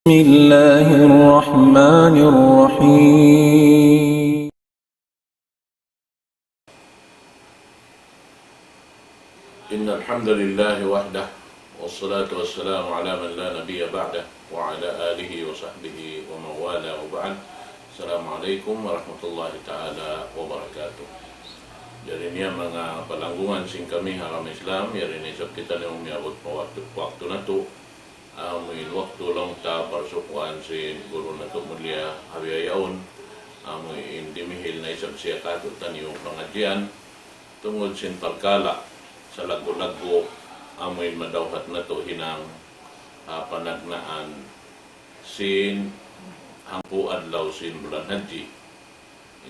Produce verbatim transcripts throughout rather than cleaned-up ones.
بسم الله الرحمن الرحيم. إن الحمد لله وحده، والصلاة والسلام على من لا نبي بعده، وعلى آله وصحبه ومن والاه، وبعد. السلام عليكم ورحمة الله تعالى وبركاته. Jari niya manga palanggungan sin kami ha agama Islam, yari na isab kitaniyu miyabut pa waktu, waktu natu', amu in waktu laung ta parsukuan sin guru natu' mulia ha bihaun, amu in dimihil na isab siya kātu'niyu pangadjian, tungud sin parkala' salaggu'-laggu', amu in madawhat natu' hinang, ah, panagnaan sin hangpu' adlaw sin bulan Hajji.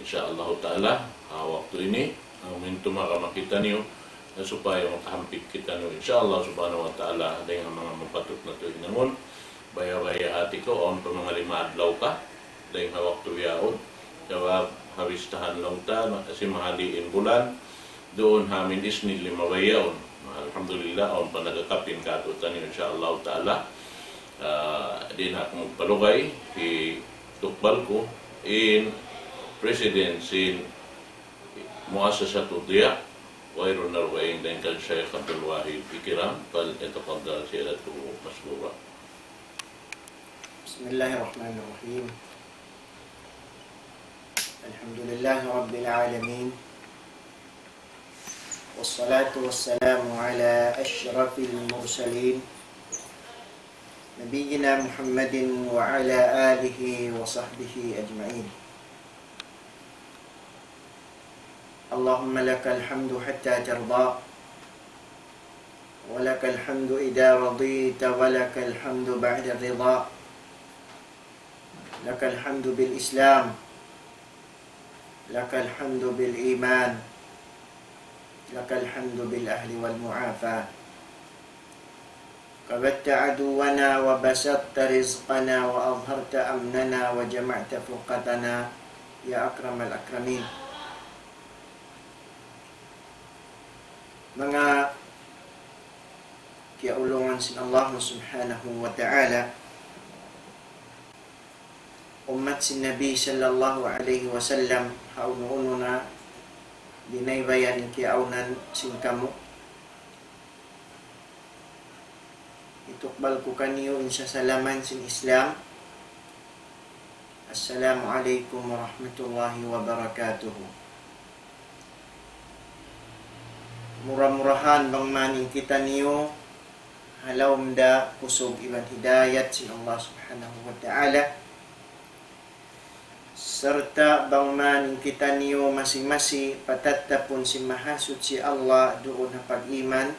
Insya Allah Ta'ala, ha waktu ini, amu in tumagama kitaniyu, na supaya makahampit kitaniyu, insya Allah Subhanahu wa Ta'ala, dayn ha manga mapatut natu' hinangun, baya'-baya' hati kaw, awn pa manga lima adlaw pa, dayn ha waktu bihaun, sabab ha bistahan laung ta, na, simahali in bulan, duun ha amin Isnin lima bayaun. Alhamdulillah, awn pa nagakapin kātu'niyu, insya Allah Ta'ala. Ah, di' na aku magpalugay, hitukbal ku in President sin Muassasatu Diya, wayruun na dugaing dayn kan Sheikh Abdul Wahid Ikram, فليتفضل سيادته مشكورا. بسم الله الرحمن الرحيم. الحمد لله رب العالمين. والصلاة والسلام على أشرف المرسلين نبينا محمد وعلى آله وصحبه أجمعين. اللهم لك الحمد حتى ترضى، ولك الحمد إذا رضيت، ولك الحمد بعد الرضا. لك الحمد بالإسلام، لك الحمد بالإيمان، لك الحمد بالأهل والمعافاة. كبت عدونا وبسطت رزقنا وأظهرت أمننا وجمعت فرقتنا يا أكرم الأكرمين. Manga kiyaulungan sin Allah Subhanahu wa Ta'ala, ummat sin Nabi sallallahu alayhi wasallam, ha unu-unu na binaybayan in kiyaawnan sin kamu. Hitukbal ku kaniyu in sasalaman sin Islam. Assalamu alaykum warahmatullahi wabarakatuh. Mura-murahan bang man in kitaniyu ha lawm da kusug iban hidayat sin Allah Subhanahu wa Ta'ala. Sarta' bang man in kitaniyu masi-masi patattapun sin Mahasuchi Allah duun ha pag-iman,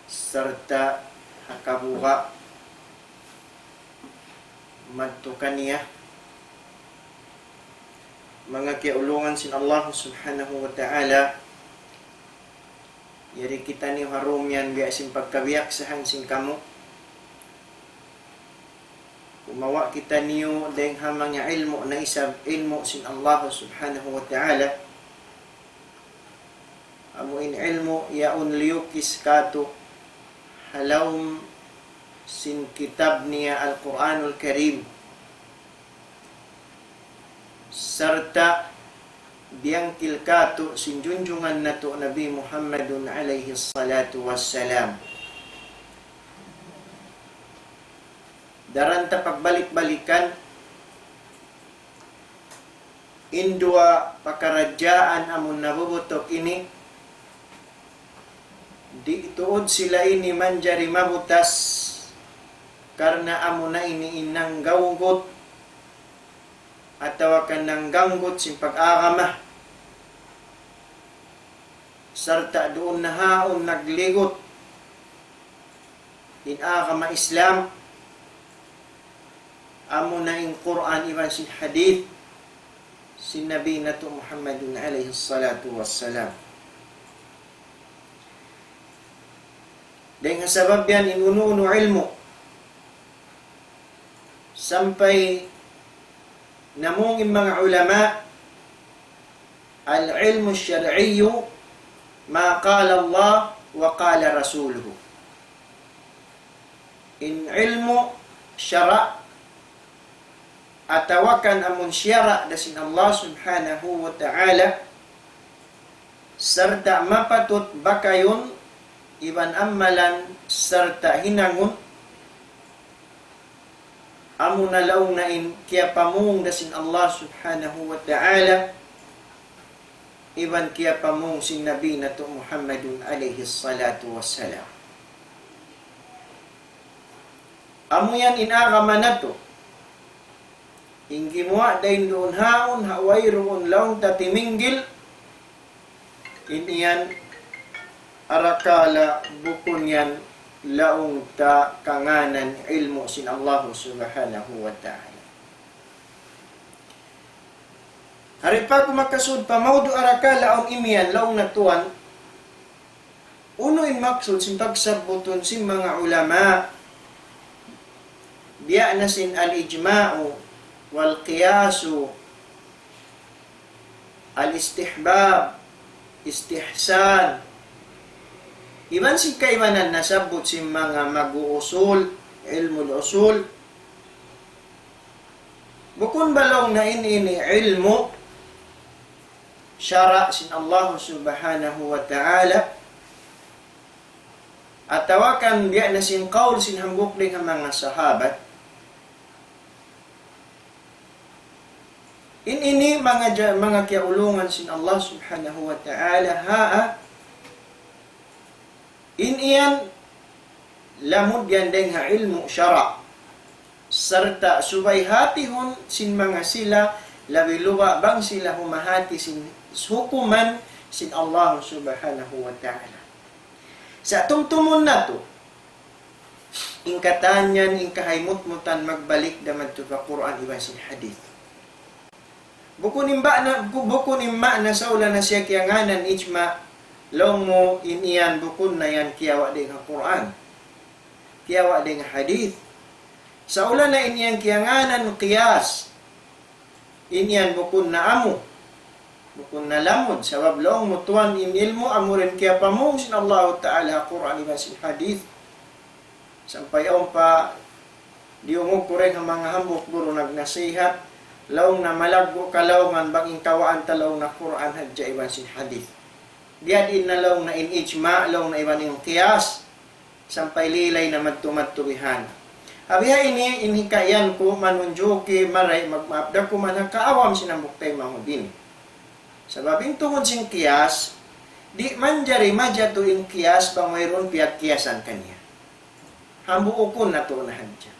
sarta' ha kabuga' madtu kaniya. Manga kiyaulungan sin Allah Subhanahu wa Ta'ala, yari kitaniyu ha dunya yan biya' sin pagkabiyaksahan sin kamu. Kumawa' kitaniyu dayng ha manga ilmu' na isab ilmu' sin Allah Subhanahu wa Ta'ala. Amu in ilmu' yaun liyukis kātu' ha lawm sin kitab niya Al-Qur'anul Karim. Sarta' biyangkil kātu' sin junjungan natu' Nabi Muhammadun alayhi salatu wassalam. Daran ta pagbalik-balikan in duwa pakaradjaan amun nabubutuk ini, di' tuud sila ini manjari mabutas karna' amuna ini in nanggawgut atawa kan nangganggut sin pag-agama, sarta' duun na haun nagligut in agama Islam, amuna in Qur'an iban sin hadith sin Nabi natu' Muhammadun alayhi salatu wassalam. Dayng ha sabab yan in unu-unu ilmu', sampay namung in manga ulama, العلم الشرعي ما قال الله وقال رسوله. In ilmu' sara', atawa kan amun siyara' da sin Allah Subhanahu wa Ta'ala, sarta' mapatut bakayun iban ammalan sarta' hinangun, amuna laung na in kiyapamung da sin Allah Subhanahu wa Ta'ala, iban kiyapamung sin Nabi natu' Muhammadun alayhi salatu wassalam. Amu yan in agama natu'. In gimuwa' dayn duun haun, ha wayruun laung ta timinggil, in yan arakala' bukun yan laung ta kangānan ilmu' sin Allahu Subhanahu wa Ta'ala. Hari pa ku makasud pa mawdu' arakala' awn imiyan laung na tuwan, unu in maksud sin pagsabbutun sin manga ulama, biya' na sin al-ijma'u, wal-qiyasu, al-istihbab, istihsan. Iban sin kaibanan nasabbut sin manga mag-uusul, ilmu usul. Bukun ba laung na in ini ilmu' sara' sin Allah Subhanahu wa Ta'ala, atawa kan biya' na sin qawl sin hambuuk dayn ha manga sahabat. In ini manga ja-, manga kiyaulungan sin Allah Subhanahu wa Ta'ala, ha, in iyan lamud yan dayn ha ilmu' sara'. Sarta' subay hatihun sin manga sila labi luba' bang sila humahati sin hukuman sin Allah Subhanahu wa Ta'ala. Sa' tumtumun natu', in katan yan, in kahaymutan magbalik da madtu pa Qur'an iban sin hadith. Bukun in ba na, bu-, bukun in ma'na saula na siya kiyangānan ijma', laung mu in iyan bukun na yan kiyawa' dayn ha Qur'an. Kiyawa' dayn ha hadith. Saula na in iyan kiyangānan qiyas. In yan bukun na amu, bukun na lamud, sabab laung mu tuwan in ilmu' amu in kiyapamung sin Allahu Ta'ala ha Qur'an iban sin hadith. Sampay awn pa, diyungug ku dayn ha manga hambuuk guru nagnasihat, laung na malaggu' kalaungan bang in kawaan ta laung na Qur'an hadja iban sin hadith. Biya' diin na laung na in ijma', laung na iban in qiyas, sampay lilay na madtu-madtu bihan. Ha biha ini, in hikayan ku manunjuki, maray magmaap da ku man ha kaawam sin hambuuk taymanghud ini. Sabab in tungud sin qiyas, di' manjari majatu in qiyas bang wayruun piyagqiyasan kaniya. Hambuukun natu' na hadja.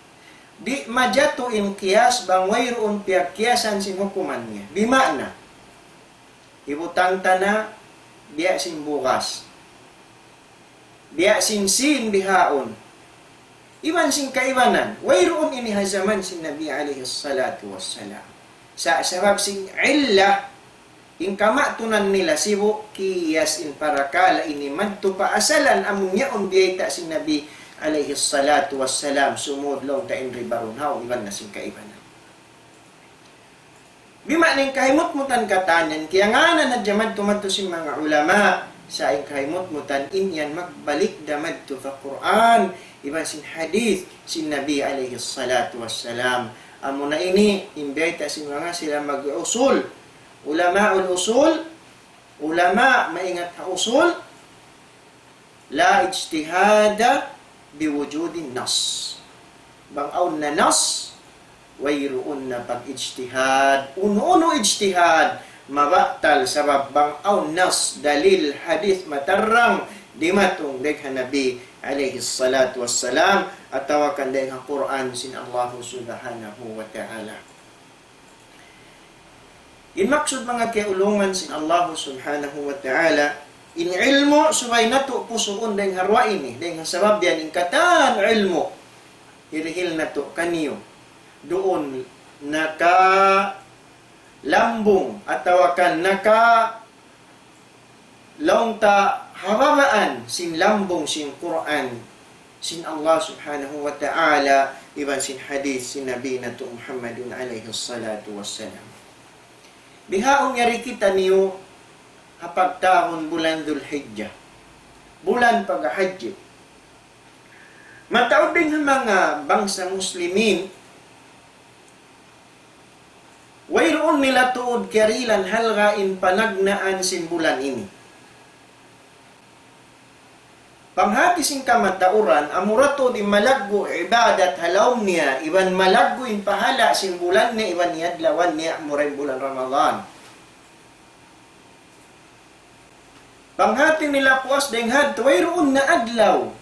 Di' majatu in qiyas bang wayruun piyagqiyasan sin hukuman niya. Bima'na, hibutang ta na biya' sin bugas. Biya' sin sin bihaun. Iban sin kaibanan. Wayruun ini ha jaman sin Nabi alayhi salatu wassalam. Sa-, sabab sin illah, in kamatunan nila sibu', qiyas in parakala' ini madtu pa asalan amun yaun biyayta' sin Nabi alayhi salatu wassalam, sumud laung ta in ribarun haun, iban na sin kaibanan. Bima'na in kahimutmutan katan yan, kiyangānan hadja madtu-madtu sin manga ulama, sa' in kahimutmutan in yan magbalik da madtu pa Qur'an, iban sin hadith, sin Nabi alayhi salatu wassalam. Amuna ini, in biyayta' sin manga sila mag-usul. Ulamaul usul, ulama maingat ha usul, لا اجتهاد بوجود النص. Bang awn na nas, wayruun na pag-ijtihad. Unu-unu ijtihad, mabatal sabab bang awn nas, dalil, hadith, matarrang, dimatung dayn ha Nabi alayhi salatu wassalam, atawa kan dayn ha Qur'an sin Allahu Subhanahu wa Ta'ala. In maksud manga kiyaulungan sin Allahu Subhanahu wa Ta'ala, in ilmu' subay natu' pusuun dayn ha duwa ini, dayn ha sabab yan in katan ilmu', hirihil natu' kaniyu. Duun nakalambung atawa kan naka laung ta ha babaan sin lambung sin Qur'an, sin Allah Subhanahu wa Ta'ala, iban sin hadith sin Nabi natu' Muhammadun alayhi salatu wassalam. Bihaun yari kitaniyu ha pagtahun bulan Dhul Hijjah, bulan paghahadji. Mataud dayn ha manga bangsa Muslimin, wayruun nila tuud kiyarihilan halga' in panagnaan sin bulan ini. Panghati sin kamatauran, amura tuud in malaggu' ibadat ha lawm niya, iban malaggu' in pahala' sin bulan niya, iban iyadlawan niya, amura in bulan Ramadan. Panghati nila puas dayng ha adtu, wayruun na adlaw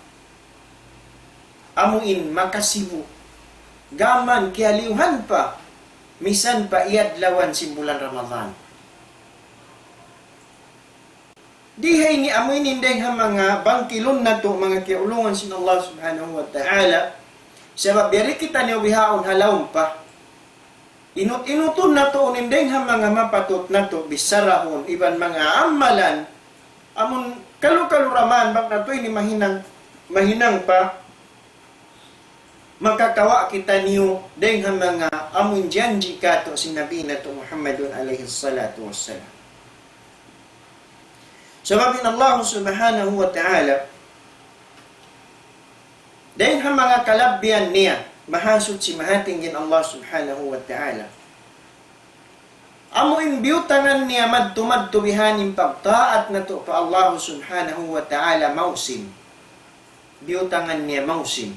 amu in makasibu', gām kiyaliyuhan pa, misan pa iyadlawan sin bulan Ramadan. Di ha ini amu ini dayng ha manga bangkilun natu', manga kiyaulungan sin Allah Subhanahu wa Ta'ala. Sabab yari kitaniyu bihaun ha lawm pa, inut-inutun natu' in dayng ha manga mapatut natu' bichara-hun iban manga amalan, amun kalu-kalu ra man bang natu' ini mahinang, mahinang pa, makakawa' kitaniyu dayng ha manga amun janji' kātu' sin Nabi natu' Muhammadun alayhi salatu wassalam. Sabab in Allah Subhanahu wa Ta'ala, dayng ha manga kalabbihan niya, Mahasuchi Mahatinggi in Allah Subhanahu wa Ta'ala, amu in biyutangan niya madtu-madtu bihan in pagtaat natu' pa Allah Subhanahu wa Ta'ala mausim. Biyutangan niya mausim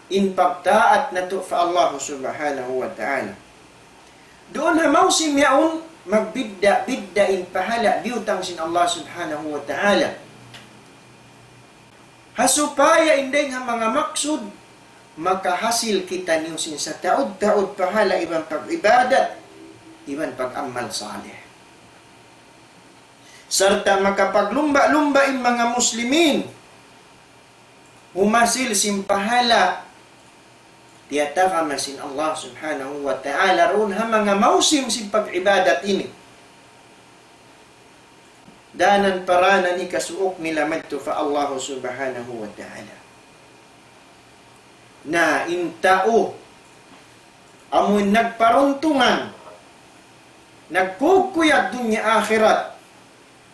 in pagtaat natu' pa Allah Subhanahu wa Ta'ala. Duun ha mausim yaun, magbidda'-bidda' in pahala' biyutang sin Allah Subhanahu wa Ta'ala. Ha supaya in dayng ha manga maksud, makahasil kitaniyu sin sataud-taud pahala' iban pag-ibadat, iban pag-amal salih. Sarta' makapaglumba'-lumba' in manga Muslimin humasil sin pahala' tiyatagama sin Allah Subhanahu wa Ta'ala duun ha manga mausim sin pag-ibadat ini. Danan paranan hikasuuk nila madtu pa Allah Subhanahu wa Ta'ala. Na in tau amu in nagparuntungan, nagkukuyag dunya akhirat,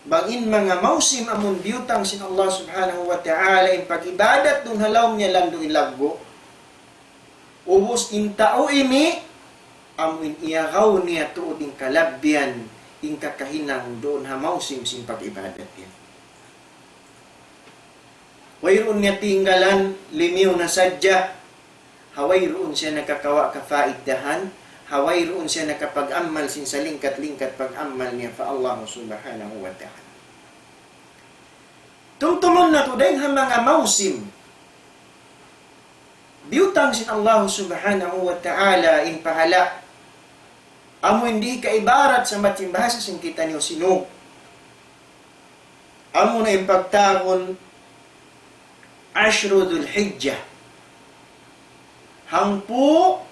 bang in manga mausim amun biyutang sin Allah Subhanahu wa Ta'ala in pag-ibadat duun ha lawm niya landu' in laggu'. Ubus in tau ini, amu in iyagaw niya tuud in kalabbihan, in kakahinang duun ha mausim sin pag-ibadat niya. Wayruun niya tinggalan, limiyu na sadja. Ha wayruun siya nakakawa' kafaiddahan, ha wayruun siya nakapag-amal sin salingkat-lingkat pag-amal niya pa Allah Subhanahu wa Ta'ala. Tumtumun natu' dayng ha manga mausim biyutang sin Allah Subhanahu wa Ta'ala in pahala'. Amu in di kaibarat sa matin bahasa sin kitaniyu sinug. Amu na in pagtawagun Ashru Dhul Hijjah. Hangpu'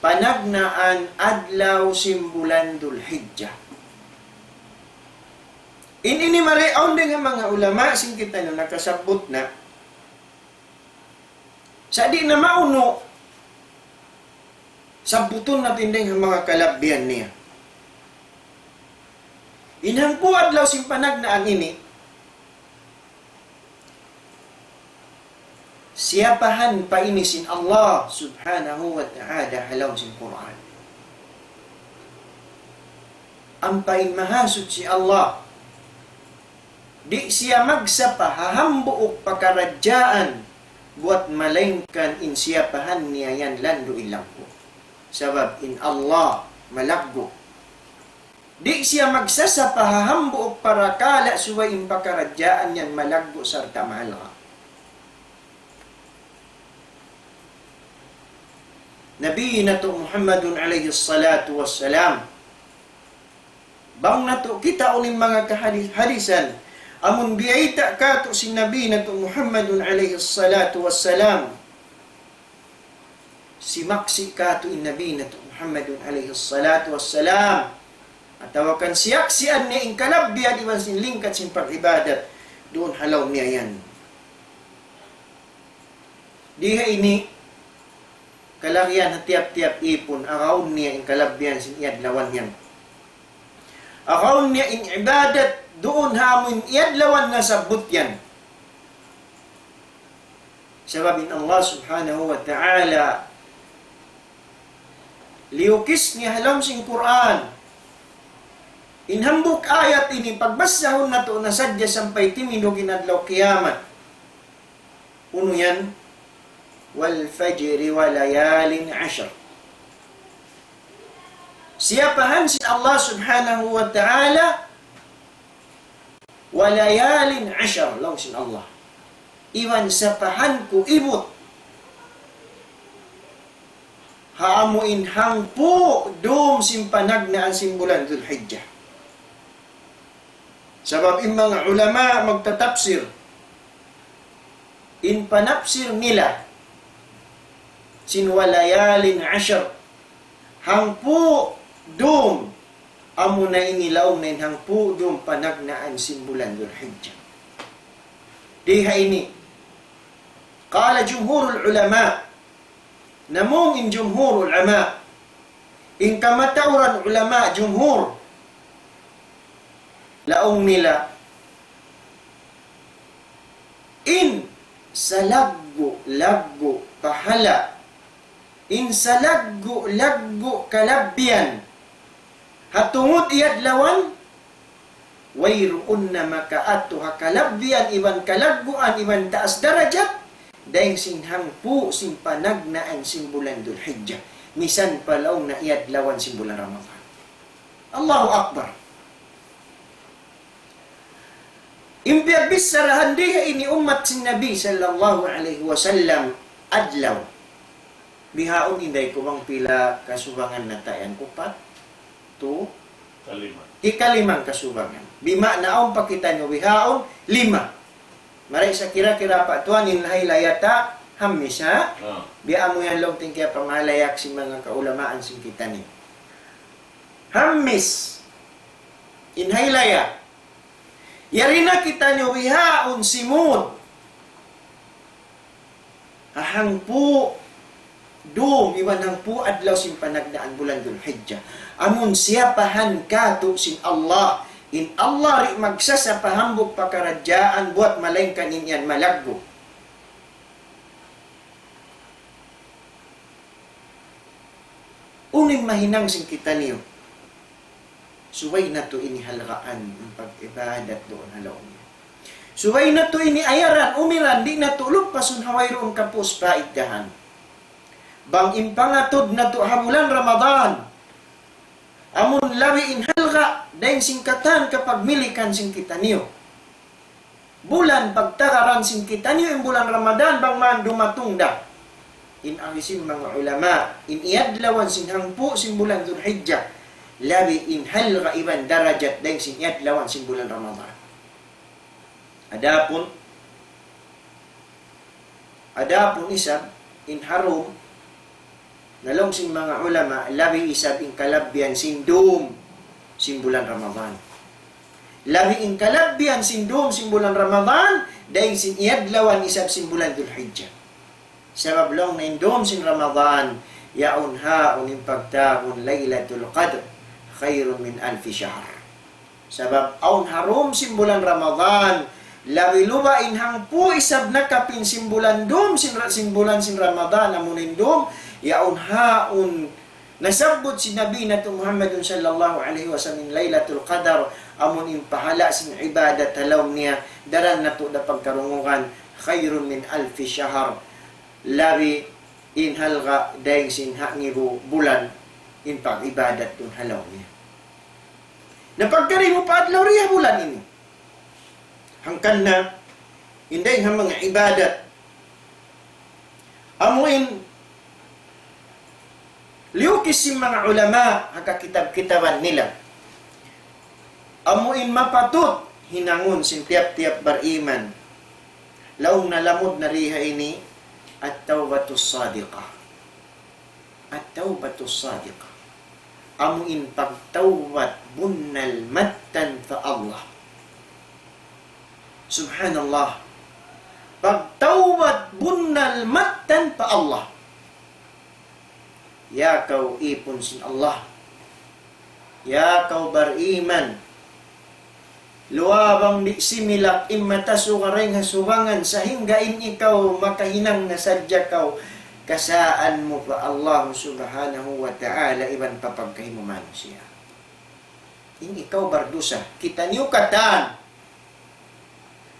panagnaan adlaw sin bulan Dhul Hijjah. In ini mari awn dayng ha manga ulama sin kitaniyu nakasabbut na. Sa' di' na maunu, sabbutun natu' in dayng ha manga kalabbihan niya. In hangpu' adlaw sin panagnaan ini, siyapahan pa ini sin Allah Subhanahu wa Ta'ala ha lawm sin Qur'an. Ampa in Mahasuchi Allah, di' siya magsapa ha hambuuk pakaradjaan buwat malaingkan in siyapahan niya yan landu' in laggu'. Sabab in Allah malaggu'. Di' siya magsasapa ha hambuuk parakala' subay in pakaradjaan yan malaggu' sarta' mahalga'. Nabi natu' Muhammadun alayhi salatu wassalam. Bang natu' kitaun in manga kahadis-hadisan, amun biyayta' katu' sin Nabi natu' Muhammadun alayhi salatu wassalam. Simaksi' katu' in Nabi natu' Muhammadun alayhi salatu wassalam. Atawa kan siyaksian niya in kalabbihan iban sin lingkat sin pag-ibadat duun ha lawm niya yan. Di ha ini, kalagihan ha tiyap-tiyap ipun, agaun niya in kalabbihan sin iyadlawan yan. Agaun niya in ibadat duun ha amun iyadlawan nasabbut yan. Sabab in Allah Subhanahu wa Ta'ala, liyukis niya ha lawm sin Qur'an. In hambuuk ayat ini, pagbasahun natu' na sadja sampay timindug in adlaw kiyamat. Unu yan? وَالْفَجْرِ وَلَيَالٍ عَشْرٍ. Siyapahan sin Allah Subhanahu wa Ta'ala, وَلَيَالٍ عَشْرٍ, laung sin Allah. Iban sapahan ku ibut ha amu in hangpu' dum sin panagnaan sin bulan Dhul Hijjah. Sabab in manga ulama magtatapsir, in panapsir nila sin وَلَيَالٍ عَشْرٍ, hangpu' dum, amuna ini laung niya in hangpu' dum panagnaan sin bulan Dhul Hijjah. Di ha ini, قَالَ جُمْهُورُ الْعُلَمَاءِ. Namung in jumhur ulama, in kamatauran ulama jumhur, laung nila, in salaggu'-laggu' pahala, in salaggu'-laggu' kalabbiyan ha tungud iyadlawan, wayruun na makaatu ha kalabbiyan iban kalagguan iban taas darajat dayn sin hangpu' sin panagnaan sin bulan Dhul Hijjah, misan pa laung na iyadlawan sin bulan Ramadan. Allahu Akbar. In piyagbissarahan di ha ini ummat sin Nabi sallallahu alayhi wasallam adlaw. Bihaun, inday ku bang pila kasubangan na ta yan? Upat? Two? Kalima. Ikalimang kasubangan. Bima'na awn pa kitaniyu bihaun, lima. Mari sa kira-kira pa tuwan in haylaya ta, hammis, ha? Ah. Biya' amu yan laung tingkiya pamahalayak sin manga kaulamaan sin kitaniyu. Hammis. In haylaya. Yari na kitaniyu bihaun simud ha hangpu' dum iban hangpu' adlaw sin panagnaan bulan Dhul Hijjah. Amun siyapahan katu' sin Allah, in Allah di' magsasapa hambuuk pakaradjaan buwat malaingkan in yan malaggu'. Unu in mahinang sin kitaniyu? Subay natu' ini halgaan in pag-ibadat duun ha lawm niya. Subay natu' ini ayaran, umiran, di' natu' lupasun ha wayruun kapus paiddahan. Bang in pangatud natu' ha bulan Ramadan, amun labi in halga' dayn sin katan kapagmilikan sin kitaniyu. Bulan pagtagaran sin kitaniyu in bulan Ramadan bang man dumatung da. In agi sin manga ulama, in iyadlawan sin hangpu' sin bulan Dhul Hijjah, labi in halga' iban darajat dayn sin iyadlawan sin bulan Ramadan. Adapun, adapun isab in ha dum, laung sin manga ulama, labi isab in kalabbihan sin dum sin bulan Ramadan. Labi in kalabbihan sin dum sin bulan Ramadan, dayn sin iyadlawan isab sin bulan Dhul Hijjah. Sabab laung niya in dum sin Ramadan, yaun ha awn in pagtawagun Laylatul Qadr, khayrun min alfi shahr. Sabab awn ha dum sin bulan Ramadan, labi luba in hangpu' isab nakapin sin bulan dum sin ra-, sin bulan sin Ramadan, amun in dum, yaun ha awn nasabbut sin Nabi natu' Muhammadun sallallahu alayhi wasallam in Laylatul Qadr, amun in pahala sin ibadat ha lawm niya, daran natu' da pagkarungugan, khayrun min alfi shahr, labi in halga' dayn sin hangibu bulan in pag-ibadat duun ha lawm niya. Na pagkari mu pa adlaw di ha bulan ini. Hangkan na, in dayn ha manga ibadat, amu in liyukis sin manga ulama ha kakitab-kitaban nila. Amu in mapatut hinangun sin tiyap-tiyap bariman. Laung na lamud na di ha ini, at-tawbatus sadiqah. At-tawbatus sadiqah. Amu in pagtawbat bunnal mattan pa Allah. Subhanallah. Pagtawbat bunnal mattan pa Allah. Ya kaw ipun sin Allah. Ya kaw bariman. Luwa bang di' similak in mata suga dayn ha subangan, sahingga in ikaw makahinang na sadja kaw kasaan mu pa Allah Subhanahu wa Ta'ala iban pa pagkahi mu manusiya'. In ikaw bardusa, kitaniyu katan.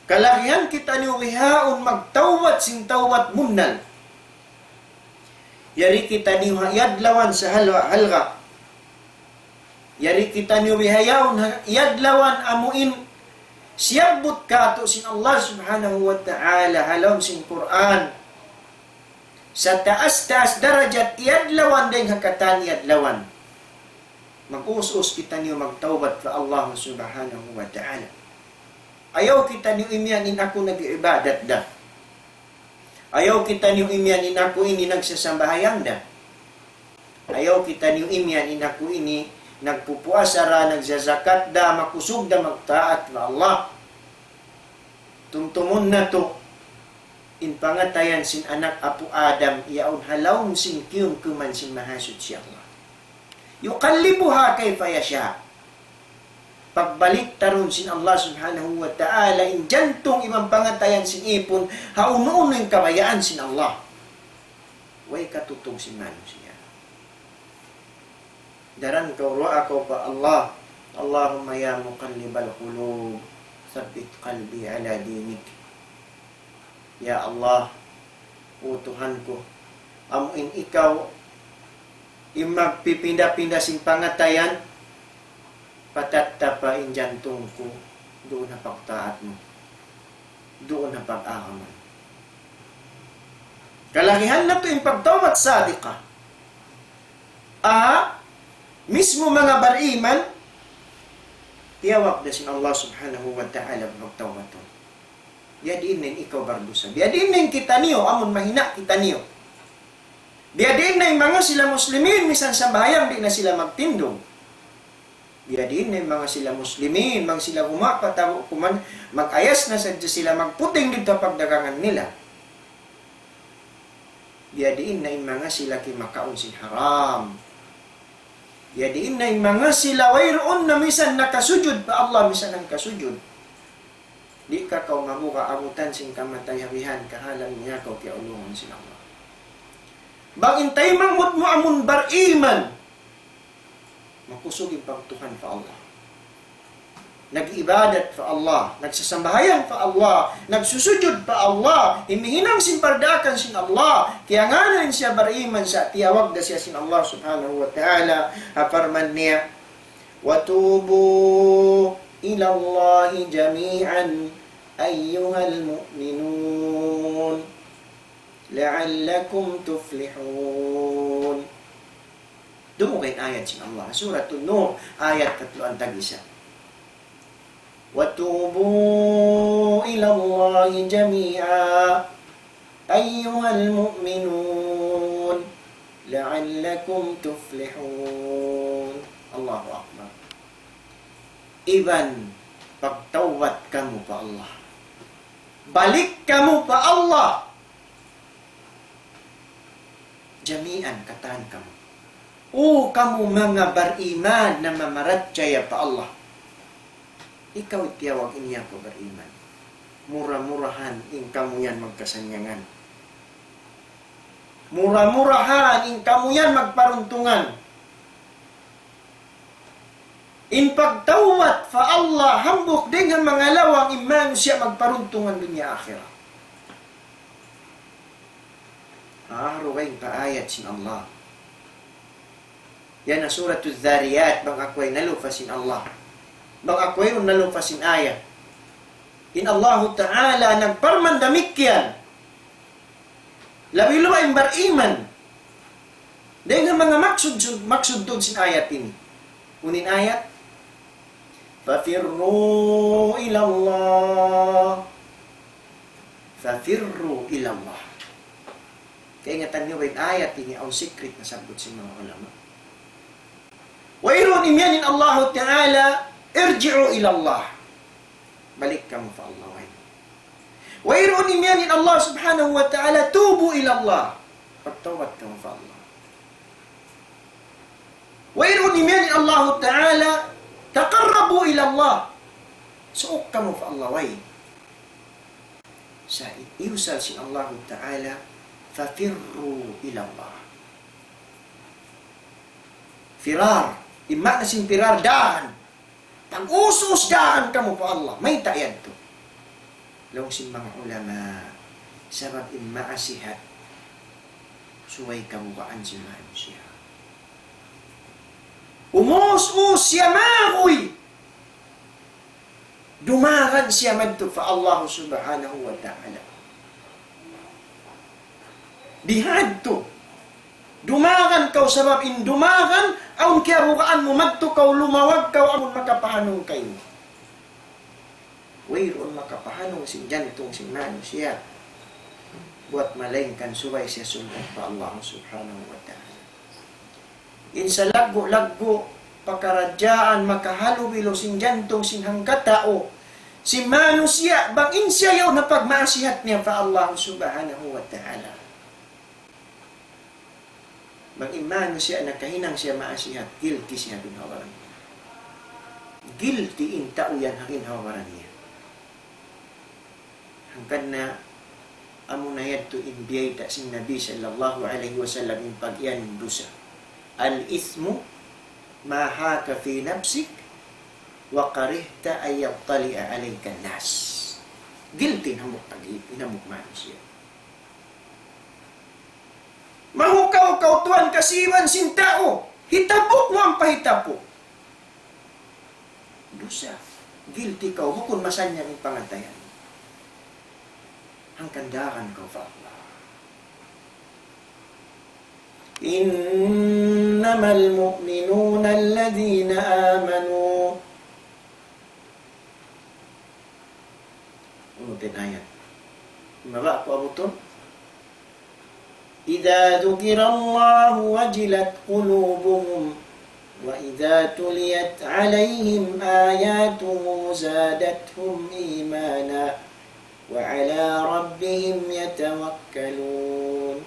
Kalagihan kitaniyu bihaun magtawbat sin tawbat bunnal. Yari kitaniyu ha iyadlawan sa halga-halga. Yari kitaniyu bihaun ha iyadlawan amuin siyabbut katu' sin Allah Subhanahu wa Ta'ala ha lawm sin Qur'an. Sa taas-taas darajat iyadlawan dayn ha katan iyadlawan. Mag-us-us kitaniyu magtawbat pa Allah Subhanahu wa Ta'ala. Ayaw kitaniyu imiyan in aku nag-iibadat da. Ayaw kitaniyu imiyan in aku ini nagsasambahayang da. Ayaw kitaniyu imiyan in aku ini nagpupuasa da, nagzazakat da, makusug da magtaat pa Allah. Tumtumun natu', in pangatayan sin anak apu' Adam, yaun ha lawm sin kiyumkuman sin Mahasuchi Allah. يقلبها كيف يشاء. Pagbaliktarun sin Allah Subhanahu wa Ta'ala in jantung iban pangatayan sin ipun, ha unu-unu in kabayaan sin Allah. Way katutug sin manusiya'. Daran kaw, duwaa kaw pa Allah. اللهم يا مقلب القلوب ثبت قلبي على دينك. Ya Allah, O Tuhan ku, amu in ikaw in magpipinda-pinda sin pangatayan, patattapa in jantung ku duun ha pagtaat mu, duun ha pag-agama mu. Kalagihan natu' in pagtawbat sadiqa. A, mismu manga bariman, tiyawag da sin Allah Subhanahu wa Ta'ala magtawbat. Biyadiin na in ikaw bardusa. Biyadiin na in kitaniyu, amun mahina' kitaniyu. Biyadiin na in manga sila muslimin, misan sambahayang di' na sila magtindug. Biyadiin na in manga sila muslimin, bang sila gumapa tabu kuman, mag-ayas na sadja sila, magputing didtu ha pagdagangan nila. Biyadiin na in manga sila kimakaun sin haram. Biyadiin na in manga sila wayruun na misan nakasujud pa Allah, misan nakasujud. Di' ka kaw mabuga' abutan sin kamatay ha bihan kahalan niya kaw kiyaulungan sin Allah. Bang in taymanghud mu amun bariman, makusug in pagtuhan pa Allah. Nag-ibadat pa Allah, nagsasambahayang pa Allah, nagsusujud pa Allah, himihinang sin pardaakan sin Allah, kiyangānan siya bariman sa' tiyawag da siya sin Allah Subhanahu wa Ta'ala, ha parman niya, وتوبوا إلى الله جميعا أيها المؤمنون لعلكم تفلحون. Dumugay in ayat sin Allah. Suratun Nur, ayat katluan tag-isa. وتوبوا إلى الله جميعا أيها المؤمنون لعلكم تفلحون. Allahu Akbar. Iban pagtawbat kamu pa Allah. Balik kamu pa Allah. Jami'an, katan kamu. O kamu manga bariman na mamarachaya pa Allah. Ikaw tiyawag ini aku bariman. Mura-murahan in kamu yan magkasannyangan. Mura-murahan in kamu yan magparuntungan. In pagtawbat pa Allah hambuuk dayn ha manga lawang in manusiya' magparuntungan dunya akhirat. Ah, dugaing pa ayat sin Allah. Yan na Suratul Dhariyat, bang aku way nalupa sin Allah. Bang aku wayruun nalupa sin ayat. In Allahu Ta'ala nagparman damikkiyan. Labi-labi in bariman. Dayn ha manga maksud, maksud tuud sin ayat ini. Unu in ayat? ففروا إلى الله. ففروا إلى الله. Kaingatan niyu ba in ayat ini awn secret nasabbut sin manga ulama? Wayruun imiyan in Allahu Ta'ala, ارجعوا إلى الله. Balik kamu pa Allah, way. Wayruun imiyan in Allah Subhanahu wa Ta'ala, توبوا إلى الله. Pagtawbat kamu pa Allah. Wayruun imiyan in Allahu Ta'ala, تقربوا إلى الله. Suuk kamu pa Allah, way. Sa' iyusal sin Allahu Ta'ala, ففروا إلى الله. Firar. In maana sin firar, dāhan. Pag-us-us dāhan kamu pa Allah. Mayta' yadtu? Laung sin manga ulama, sabab in maasihat, subay kabukaan sin manusiya'. Umus-us siya maguy. Dumagan siya madtu pa Allah Subhanahu wa Ta'ala. Bihadtu. Dumagan kaw sabab in dumagan, awn kiyabukaan mu madtu kaw lumawag kaw amun makapahanung kaymu. Wayruun makapahanung sin jantung sin manusiya'. Buwat malaingkan subay siya sumud pa Allah Subhanahu wa Ta'ala. In salaggu'-laggu' pakaradjaan makahalubilu sin jantung sin hangkatau, sin manusiya', bang in siya yaun ha pagmaasihat niya pa Allah Subhanahu wa Ta'ala. Bang in manusiya' nakahinang siya maasihat, guilty siya ha ginhawa-baran niya. Guilty in tau yan ha ginhawa-baran niya. Hangkan na, amuna yadtu in biyayta' sin Nabi sallallahu alayhi wasallam in pag-iyanun dusa. الإثم ما هاك في نفسك وكرهت أن يطلع عليك الناس. Guilty in hambuuk tag-, in hambuuk manusiya'. Mahukaw kaw tuwan kasiban sin tau. Hitapuk mu ampa hitapuk. Dusa. Guilty kaw, bukun masannyang in pangatayan. Hangkan dāgan kaw pa Allah. إنما المؤمنون الذين آمنوا. Unu in ayat? Mababa' ku abutun. إذا ذكر الله وجلت قلوبهم وإذا تليت عليهم آياته زادتهم إيمانا وعلى ربهم يتوكلون.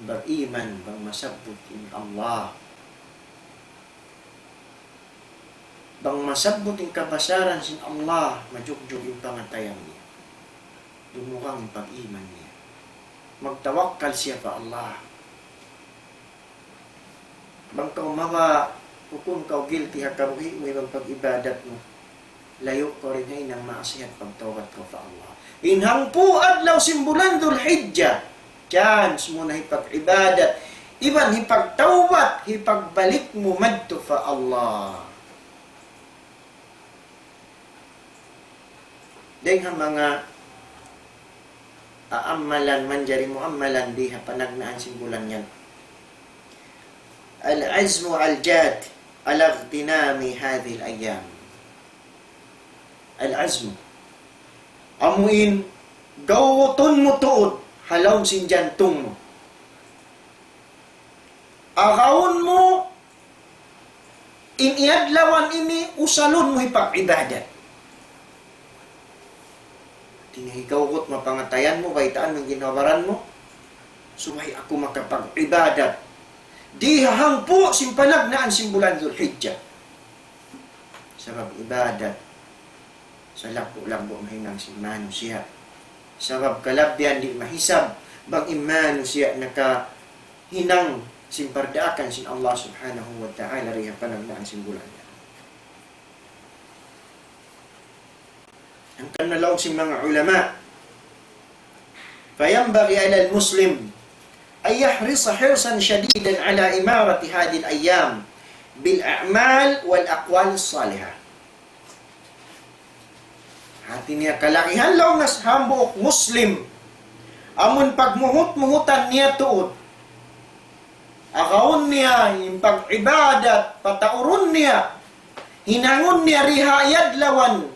Bang iman, bang masabbut in Allah. Bang masabbut in kabasaran sin Allah, majugjug in pangatayan niya. Dumugang in pag-iman niya. Magtawakkal siya pa Allah. Bang kaw mabaya', bukun kaw guilty ha kabuhi' mu iban pag-ibadat mu. Layu' kaw dayn ha hinang maasihat, pagtawbat kaw pa Allah. In hangpu' adlaw sin bulan Dhul Hijjah, chance mu na hipag-ibadat, iban hipagtawbat, hipagbalik mu madtu pa Allah. Dayn ha manga aamalan, manjari mu amalan di ha panagnaan sin bulan yan. العزم الجاد على اغتنام هذه الأيام. Al-azmu. Amu in gawutun mu tuud ha lawm sin jantung mu. Agawun mu in adlawan ini usalun mu hipag-ibadat. Di' na ikaw gawut mu pangatayan mu, baytaan mu in ginhawa-baran mu, subay aku makapag-ibadat di ha hangpu' sin panagnaan sin bulan Dhul Hijjah. Sabab ibadat, salaggu'-laggu' mahinang sin manusiya'. Sabab kalabihan di' mahisab, bang in manusiya' nakahinang sin pardaakan sin Allah Subhanahu wa Ta'ala di ha panagnaan sin bulan. Hangkan na laung sin manga ulama, فينبغي على المسلم أن يحرص حرصا شديدا على عمارة هذه الأيام بالأعمال والأقوال الصالحة. Hati niya kalagihan laung sin hambuuk Muslim, amun pagmuhut-muhutan niya tuud. Agawun niya in pag-ibadat, pataurun niya, hinangun niya di ha adlawan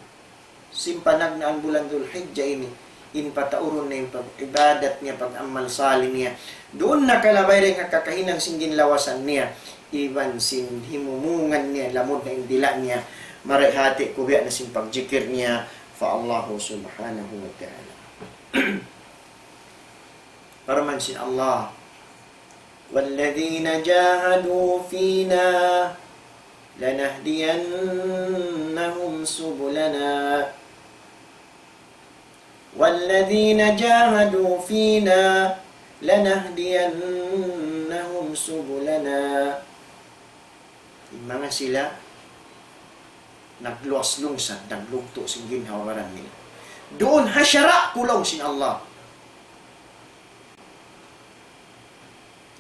sin panagnaan bulan Dhul Hijjah ini, in pataurun niya in pag-ibadat niya, pag-amal salih niya. Duun na kalabay dayn ha kakahinang sin ginlawasan niya, iban sin himumungan niya, lamud na in dila' niya, marayaw hati ku biya' na sin pagjikil niya pa Allah Subhanahu wa Ta'ala. Parman sin Allah, والذين جاهدوا فينا لنهدينهم سبلنا والذين جاهدوا فينا لنهدينهم سبلنا. In manga sila nagluwas lungsad, naglugtu' sin ginhawa-baran nila. Duun ha sara' ku laung sin Allah.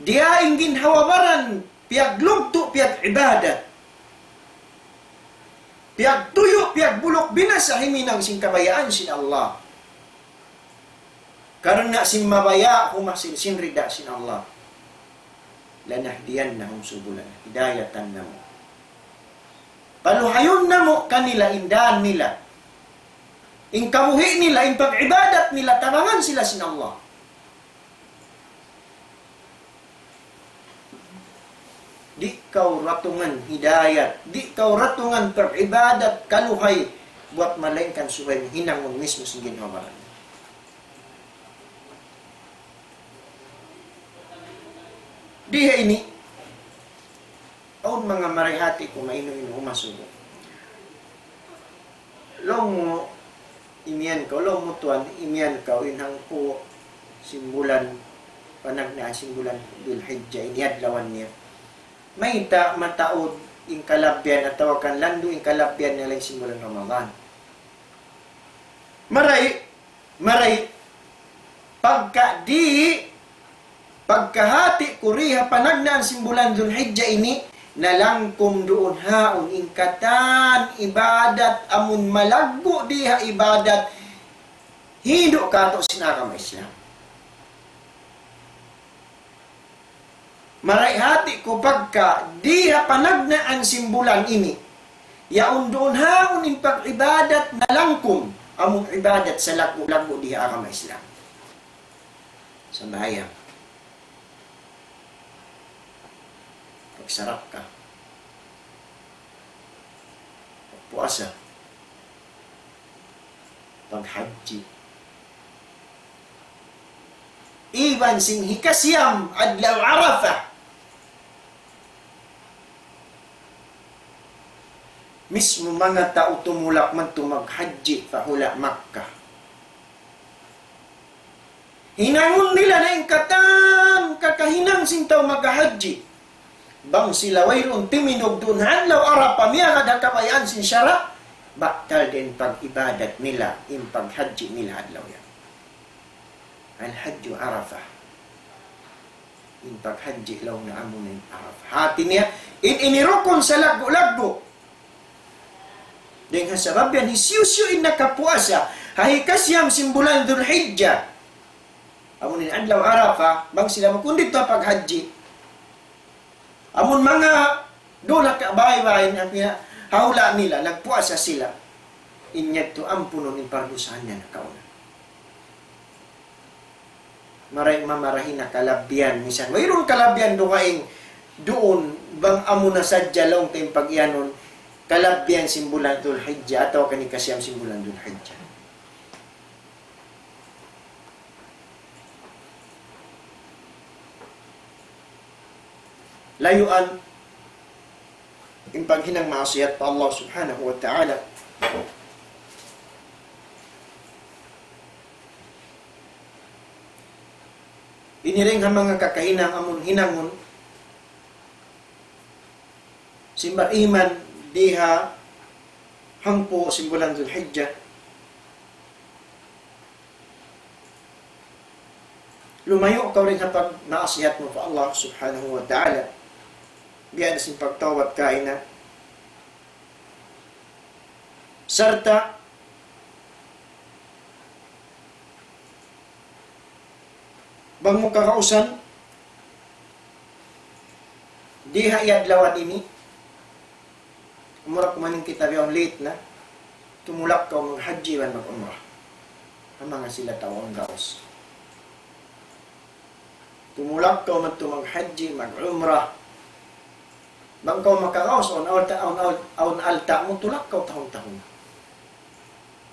Diya in ginhawa-baran, piyaglugtu', piyag-ibadat. Piyagtuyu', piyagbuluk-binasa himinang sin kabayaan sin Allah. Karna' sin mabaya' huma sin, sin rida sin Allah. لنهدينهم سبلنا. Hidayatan namu'. Paluhayun namu' kanila in dan nila. In kabuhi' nila, in pag-ibadat nila, tabangan sila sin Allah. Di' kaw ratungan hidayat, di' kaw ratungan pag-ibadat, kaluhay, buwat malaingkan subay hinangun mismu sin ginhawa-baran. Di ha ini, awn manga marihati ku mainu-inu umasubu. Laung mu, imiyan kaw, laung mu tuwan, imiyan kaw, in hangpu' sin bulan, panagnaan sin bulan Dhul Hijjah, ini adlawan niya. Mayta' mataud in kalabbihan atawa kan landu' in kalabbihan niya laung sin bulan Ramadan. Maray, maray, pagka di, pagkahati ku di ha panagnaan sin bulan Dhul Hijjah ini, nalangkum duun haun in katan ibadat amun malaggu' di ha ibadat hindu' katu' sin agama Islam. Maray hati ku pagka di ha panagnaan sin bulan ini, yaun duun haun in pag-ibadat nalangkum, amun ibadat sa laggu'-laggu' di ha agama Islam. Sambahayang. Pagsarakka. Pagpuasa. Paghajji. Iban sin hikasiyam adlaw Arafah. Mismu manga tau tumulak madtu maghajji pa hula' Makkah. Hinangun nila na in katan kakahinang sin tau maghajji. Bang sila wayruun timindug duun ha adlaw Arafah miyagad ha kabayaan sin sara', batal da in pag-ibadat nila, in paghajji nila adlaw yan. Al-hajju Arafah. In paghajji laung na amu na in Arafah. Hati niya, in ini rukun sa laggu'-laggu'. Dayn ha sabab yan, hisiyu-siyu in nakapuasa ha hikasiyam sin bulan Dhul Hijjah, amu in adlaw Arafah, bang sila makundit na paghajji. Amun manga duun ha kabāy-bāy na piya ha hula' nila, nagpuasa sila. In yadtu ampunun in pardusahan niya nakauna. Maray mamarahi na kalabbihan, misan wayruun kalabbihan dugaing duun, bang amu na sadja laung ta in pag-iyanun, kalabbihan sin bulan Dhul Hijjah, atawa kan hikasiyam sin bulan Dhul Hijjah. Layuan in paghinang maasiyat pa Allah Subhanahu wa Ta'ala. Ini dayn ha manga kakahinang amun hinangun sin bariman di ha hangpu' sin bulan Dhul Hijjah. Lumayu' kaw dayn ha pagmaasiyat mu pa Allah Subhanahu wa Ta'ala. Biya' da sin pagtawbat kaina. Sarta' bang mu kagausan, di ha adlaw ini, umrah kumaning kita biya' late na, tumulak kaw maghajji iban mag-umrah. Ha manga sila tau awn gaus. Tumulak kaw madtu maghajji, mag-umrah. Bang kaw makagaus, awn alta', awn, awn, awn alta' mu, tulak kaw tahun-tahun.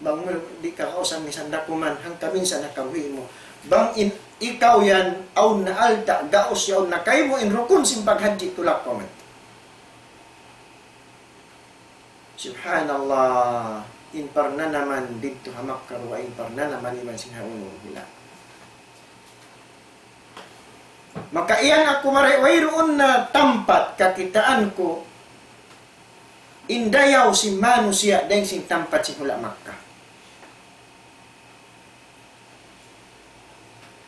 Bang mu di' kagausan misan da kuman, hangkan minsan ha kabuhi' mu. Bang in ikaw yan, awn na alta', gaus yaun na kaymu in rukun sin paghajji, tulak kaw madtu. Subhanallah, in parnanaman didtu ha Makkah dugaing parnanaman iban sin ha unu hula'. Maka iyan aku mari wayruun na tampat kakitaan ku in dayaw sin manusiya' dayn sin tampat sin hula' Makkah.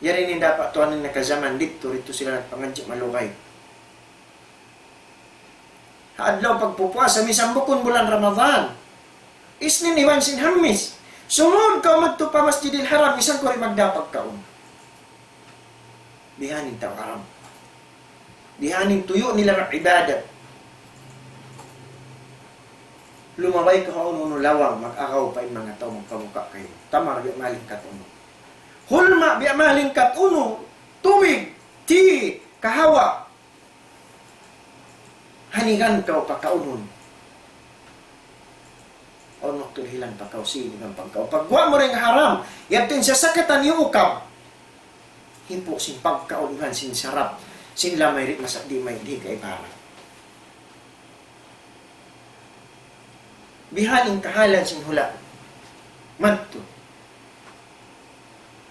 Yari in dapat tuwan in nakajaman didtu, didtu sila nagpangadji' malugay. Ha adlaw pagpupuasa, misan bukun bulan Ramadan. Isnin iban sin Hamis. Sumūd kaw madtu pa Masjidil Haram, misan kaw di' magdā pagkaun. Bihan in tau Arab. Bihan in tuyu' nila mag-ibadat. Lumabay kaw ha unu-unu lawang, mag-agaw pa in manga tau magpabuka' kaymu. Tamar biya' malingkat unu. Hulma' biya' malingkat unu. Tubig, ti, kahawa. Hanigan kaw pakaunun. Awn waktu dihilan pa kaw sin hanigan pagkaun. Pagguwa' mu dayn ha haram, yadtu in sasakatan iyukab. Hipu' sin pagkaun iban sin sarap, sin lamay di' masa di' may di' kaibarat. Bihan in kahalan sin hula' madtu.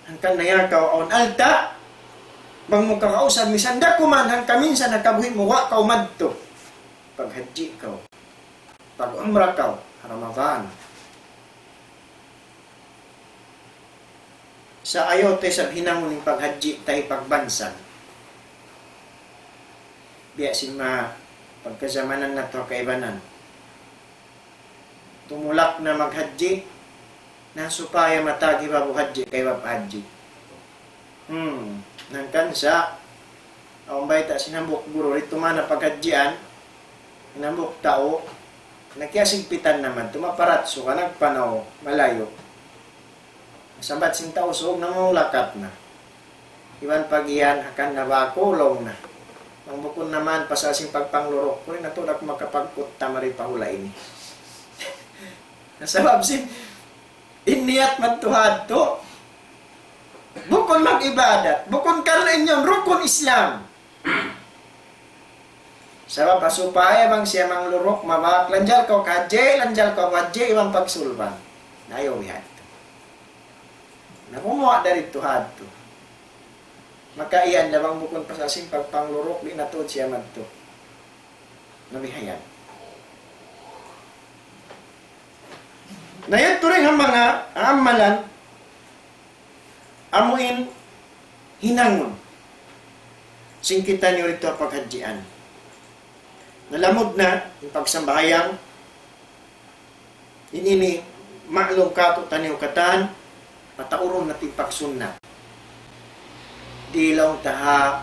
Hangkan na yan kaw awn alta', bang mu kakausap, misan da kuman, hangkan minsan nakabuhi' mu, wa' kaw madtu. Paghajji kaw. Pag-umrah kaw, ha Ramadan. Sa' ayaw ta isab hinangun in paghajji ta hipagbansag. Biya' sin manga pagkajamanan natu' ha kaibanan. Tumulak na maghajji, na supaya matagi babu hajji, kay bab hajji. Hmm, hangkan sa', awn bayta' sin hambuuk guru, didtu mayan paghajjian, in hambuuk tau, nakiyasigpitan naman, tumaparatsu ka, nagpanaw, malayu'. Sambat sin Tausug, namulakat na. Iban pag-iyan, hangkan na ba aku, laung na. Bang bukun naman, pasal sin pagpangluruk ku, di' na tuud aku makapagkutta mari pa hula' ini. Sabab sin, in niyat madtu hadtu, bukun mag-ibadat, bukun karna' in yan rukun Islam. Sabab ha supaya bang siya mangluruk, mabak, lanjal kaw kahajji, lanjal kaw hajji, iban pagsulban. Na ayaw bihadtu. Na kumuha' dari tu hadtu. Maka iyan na bang bukun pasal sin pagpangluruk, di' na tuud siya madtu. Na bihayan. Na yadtu dayn ha manga amalan, amu in hinangun sin kitaniyu didtu ha paghajjian. Na lamud na in pagsambahayang, in ini ma'lum kātu'niyu katan, pataurun natu' in pagsunnat. Di' laung ta ha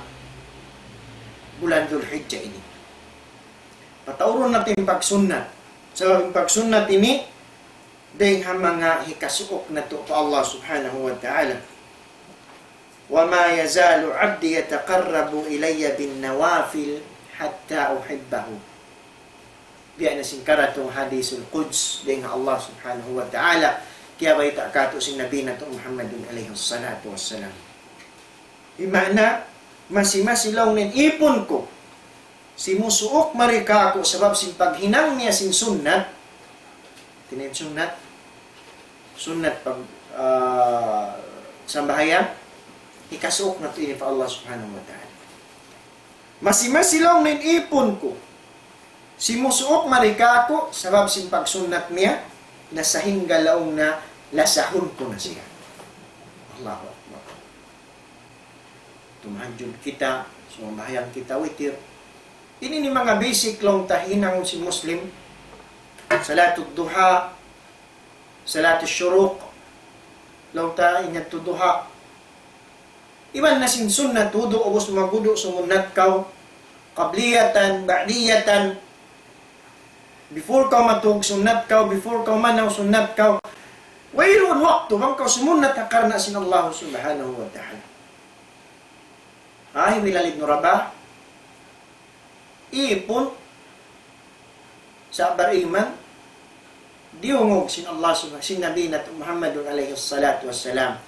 bulan Dhul Hijjah ini. Pataurun natu' in pagsunnat. Sabab in pagsunnat ini, dayn ha manga hikasuuk natu' pa Allah Subhanahu wa Ta'ala. وما يزال عبدي يتقرب إلي بالنوافل حتى أحبه. Biya' na sin karatung hadisul Quds dayn ha Allah Subhanahu wa Ta'ala, kiyabayta' kātu' sin Nabi natu' Muhammadun alayhi salatu wassalam. Di' maana, masi-masi laung niya in ipun ku simusuuk mari kāku' sabab sin paghinang niya sin sunnat. Hāti niya in sunnat, sunnat pag, ah, sambahayang, hikasuuk natu' ini pa Allah Subhanahu wa Ta'ala. Masi-masi laung niya in ipun ku simusuuk mari kāku' sabab sin pagsunnat niya, na sahingga laung niya lasahun ku na siya. Allahu Akbar. Tumahajjud kita, sumambahayang kita witir. Ini in manga basic laung ta hinang sin Muslim. Salatud duha, salatus syuruq, laung ta in yadtu duha. Iban na sin sunnat wudu', ubus magwudu' sumunnat kaw. Qabliyatan, ba'diyatan. Before kaw matug sunnat kaw, before kaw manaw sunnat kaw. Wayruun waktu bang kaw sumunnat ha karna' sin Allah Subhanahu wa Ta'ala. Ahi Bilal ibn Rabah, ipun sa' bariman, diyungug sin Allah Subhanahu, sin Nabi natu' Muhammadun alayhi salatu wassalam,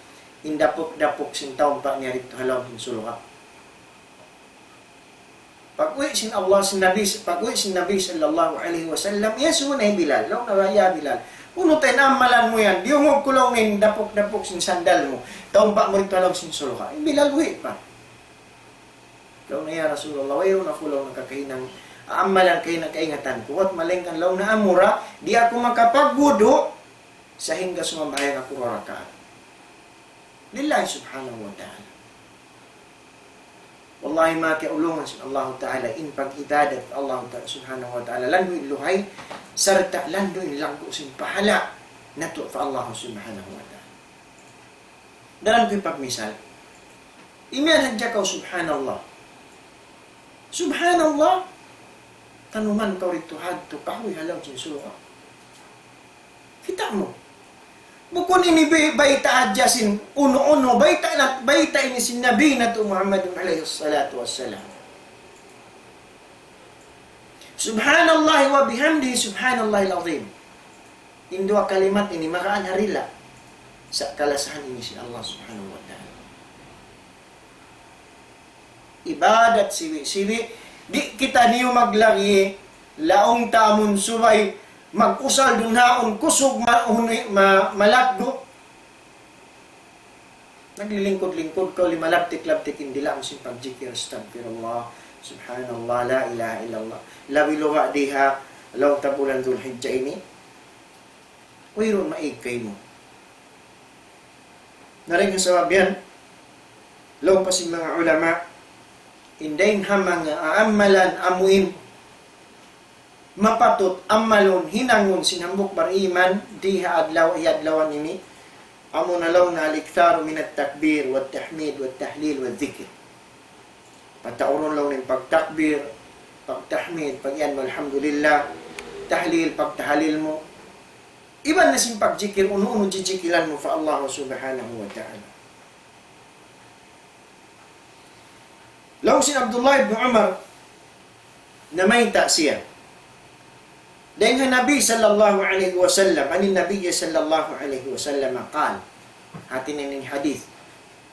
in dapuk-dapuk sin taumpa' niya didtu ha lawm sin surga'. Pag-uwi' sin Allah, sin Nabi, pag-uwi' sin Nabi sallallahu alayhi wasallam, iyasubu na hi Bilal. Laung niya, "Ya Bilal, unu ta in amalan mu yan? Diyungug ku laung in dapuk-dapuk sin sandal mu. Taumpa' mu didtu ha lawm sin surga'." Hi Bilal, uwi' pa. Laung niya, "Ya Rasulullah, wayruun aku laung niya kakahinang amalan, kahinang kaingatan ku. Buwat malaingkan laung niya amura, di' aku makapagwudu' sahingga sumambahayang aku duwa rakaat lillahi subhanahu wa ta'ala." Wallahi, manga kiyaulungan sin Allahu Ta'ala, in pag-ibadat pa Allahu Ta'ala subhanahu wa ta'ala, landu' in luhay, sarta' landu' in laggu' sin pahala' natu' pa Allahu subhanahu wa ta'ala. Daran ku in pagmisal. Imiyan hadja kaw, subhanallah. Subhanallah. Tanuman kaw didtu hadtu, kahuy ha lawm sin surga'. Kita' mu. Bukun ini bay-, bayta' hadja sin unu-unu, bayta' na, bayta' ini sin Nabi natu' Muhammadun alayhi salatu wassalam. Subhanallah wa bihamdihi, subhanallahil azim. In duwa kalimat ini magaan ha dila' sa' kalasahan ini sin Allah subhanahu wa ta'ala. Ibadat siwi'-siwi', di' kitaniyu maglagi, laung ta amun subay mag-usal duun haun kusug ma-, huni-, ma-, malaggu'. Naglilingkud-lingkud kaw, limalabtik-labtik in dila' mu sin pagjikil, astagfirullah, subhanallah, la ilaha illallah. Labi luba' di ha laung ta bulan Dhul Hijjah ini. Wayruun maig kaymu. Na dayn ha sabab yan, laung pa sin manga ulama, in dayn ha manga amalan amuin mapatut amalun hinangun sin hambuuk bariman di ha adlaw, hi adlawan ini, amuna laung niya al-iktharu minat takbir, wat tahmid, wat tahlil, wat dhikr. Pataurun laung niya in pagtakbir, pagtahmid, pag-iyan mu alhamdulillah, tahlil, pagtahalil mu. Iban na sin pagjikil, unu-unu jijikilan mu pa Allah subhanahu wa ta'ala. Laung sin Abdullah ibn Umar, namayta' siya dayn ha Nabi sallallahu alayhi wasallam, عن النبي صلى الله عليه وسلم قال. Hati niya in hadith.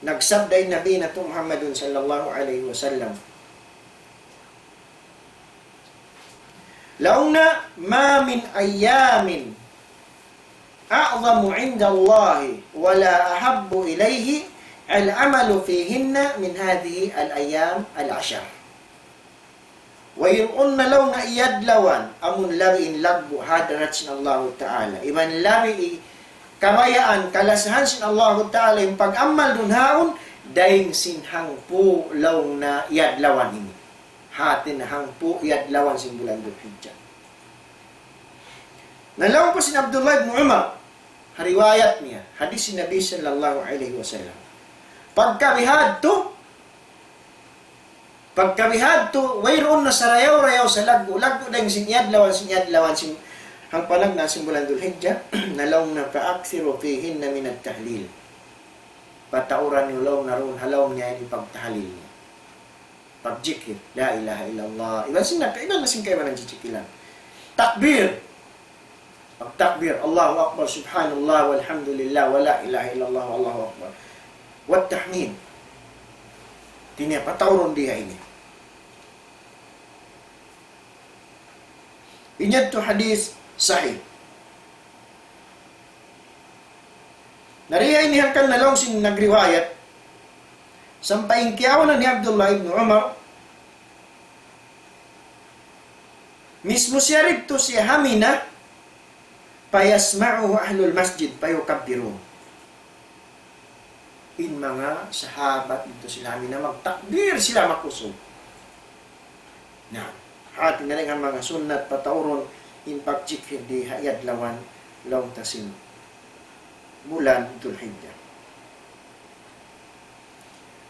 Nagsabda in Nabi natu' Muhammadun sallallahu alayhi wasallam. Laung niya, ما من أيام أعظم عند الله ولا أحب إليه العمل فيهن من هذه الأيام العشر. Wayruun na laung niya adlawan, amun labi in laggu' ha hadarat sin Allahu Ta'ala. Iban labi in kabayaan, kalasahan sin Allahu Ta'ala, in pag-amal duun haun, dayn sin hangpu' laung niya adlawan ini. Hati niya hangpu' adlawan sin bulan Dhul Hijjah. Na laung pa sin Abdullah ibn Umar, ha riwayat niya, hadith sin Nabi sallallahu alayhi wasallam. Pagka bihadtu, pagka bihadtu, wayruun na sarayaw-rayaw sa laggu', laggu' dayn sin adlawan, sin adlawan, sin hangpu' na sin bulan Dhul Hijjah, na laung niya فأكثروا فيهن من التهليل. Patauran niyu laung niya duun ha lawm niya in pagtahlil niya. Pagjikil, la ilaha illallah. Iban sin naka-, iban na sin kaibanan jijikilan. Takbir. Pagtakbir, Allahu Akbar, Subhanallah, walhamdulillah, wa la ilaha illallah, Allahu Akbar. Wat tahmid. Hati niya, pataurun di ha ini. In yadtu hadith sahih. Na dayn ha ini hangkan na laung sin nagriwayat, sampay in kiyaawnan hi Abdullah ibn Umar, mismu siya didtu siya ha Mina, فيسمعه أهل المسجد فيكبرون. In manga sahabat didtu sila ha Mina magtakbir sila makusug. Na, hati niya dayn ha manga sunnat pataurun in pagjikil di ha adlawan laung ta sin bulan Dhul Hijjah.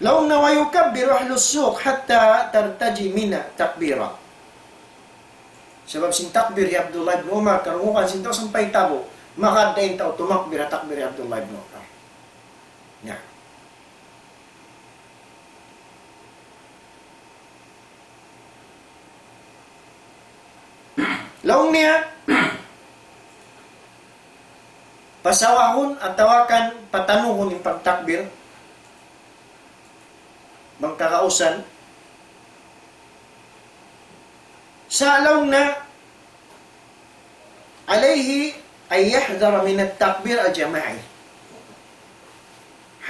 Laung niya ويكبر أهل السوق حتى ترتجي منى تكبيرا. Sabab sin takbir hi Abdullah ibn Umar, karungugan sin tau sampay tabu', magad da in tau tumakbir ha takbir hi Abdullah ibn Umar. Na. Laung niya, pasawahun atawa kan patanuhun in pagtakbir, bang kagausan, Sa' laung niya, عليه أن يحذر من التكبير الجماعي،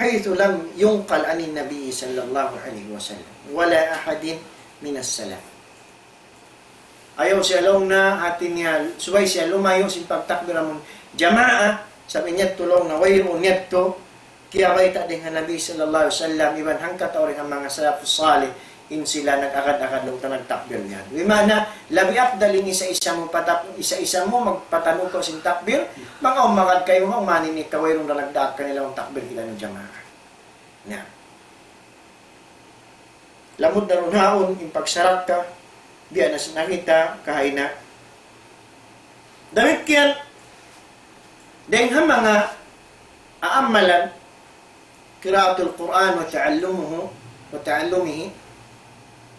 حيث لم ينقل عن النبي صلى الله عليه وسلم ولا أحد من السلف. Ayaw siya laung niya, hati niya, subay siya lumayu' sin pagtakbir amun jamaa, sabab in yadtu laung niya wayruun yadtu kiyabayta' dayn ha Nabi sallallahu alayhi wasallam, iban hangkatau dayn ha manga salafus salih, in sila nag-agad-agad laung ta nagtakbir niya. Di' maana, labi afdal in isa-isa mu patap-, isa-isa mu magpatanu kaw sin takbir, bang awn magad kaymu, bang mayan in ikaw wayruun da nagdaak kanila, takbir kita na jamaa. Na. Lamud na duun yaun in pagsarakka, biya' na sin nakita' kaina. Damikkiyan, dayn ha manga aamalan, قراءة القرآن وتعلمه، وتعلمه,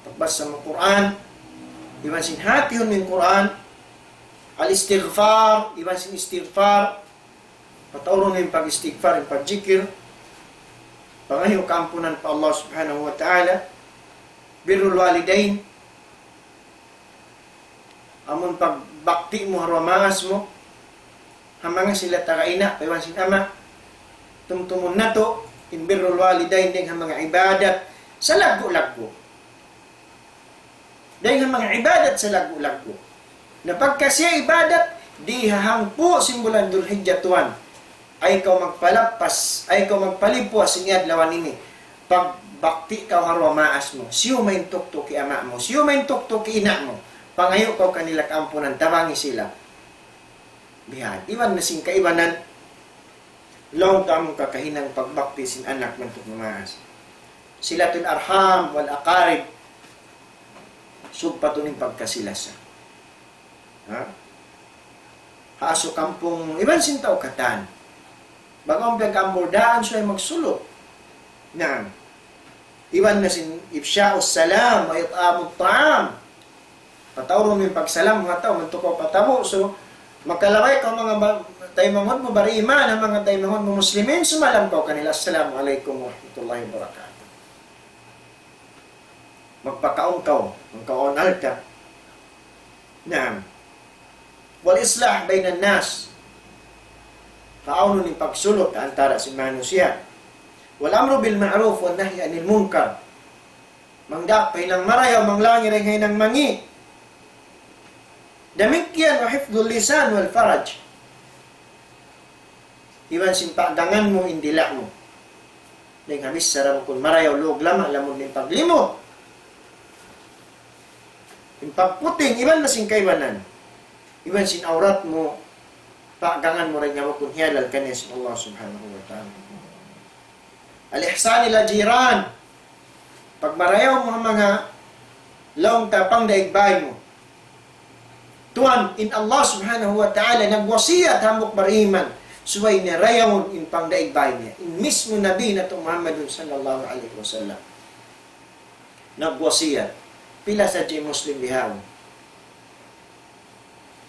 pagbasa mu Qur'an, iban sin hatihun mu in Qur'an, الاستغفار, iban sin istighfar, pataurun in pag-istighfar, in pagjikir, pangayu' kaampunan pa Allah Subhanahu wa Ta'ala, بر الوالدين, amun pagbakti mu ha duwa maas mu, ha manga sila taga ina', pa iban sin ama', tumtumun natu', in بر الوالدين dayn ha manga ibadat salaggu'-laggu'. Dayn ha manga ibadat salaggu'-laggu'. Na pagka siya ibadat, di' ha hangpu' sin bulan Dhul Hijjah tuwan, ayaw kaw magpalappas, ayaw kaw magpalipuas sin adlaw ini. Pagbakti kaw ha duwa maas mu, siyu mayan tuktuki ama' mu, siyu mayan tuktuki ina' mu, pangayu' kaw kanila kaampunan, tabangi sila. Bihan, iban na sin kaibanan, laung ta amun kakahinang pagbakti sin anak mantuk maas. صلة الأرحام والأقارب, sugpatun in pagkasi-lasa. Ha? Ha asukampung, iban sin tau katan. Bang awn piyag-amburdaan, subay magsulut. Naam. Iban na sin إفشاء السلام وإطعام الطعام. Pataurun mu in pagsalam ha tau, mantuk kaw patabu'. So, makalabay kaw manga ba-, taymanghud mu bariman, ha manga taymanghud mu muslimin, sumalam kaw kanila, "Assalamu alaykum warahmatullahi wabarakatuh." Magpakaun kaw, magkaun alta'. Naam. والإصلاح بين الناس. Paawnun in pagsulut antara sin manusiya'. والأمر بالمعروف والنهي عن المنكر. Mangdaak pa hinang marayaw, manglangi dayn ha hinang mangi'. Damikkiyan وحفظ اللسان والفرج. Iban sin paggangan mu in dila' mu. Dayn ha bichara bukun marayaw, lug lama, lamud in paglimut. In pagputing, iban na sin kaibanan. Iban sin awrat mu, paggangan mu dayn ha bukun hiyalal kaniya sin Allah Subhanahu wa Ta'ala. الإحسان إلى الجيران. Pagmarayaw mu ha manga laung ta pangdaig bāy mu. Tuwan, in Allah Subhanahu wa Ta'ala nagwasiyat hambuuk bariman, subay niya rayawun in pangdaig bāy niya. In mismu Nabi natu' Muhammadun sallallahu alayhi wasallam nagwasiyat. Pila sadja in Muslim bihaun.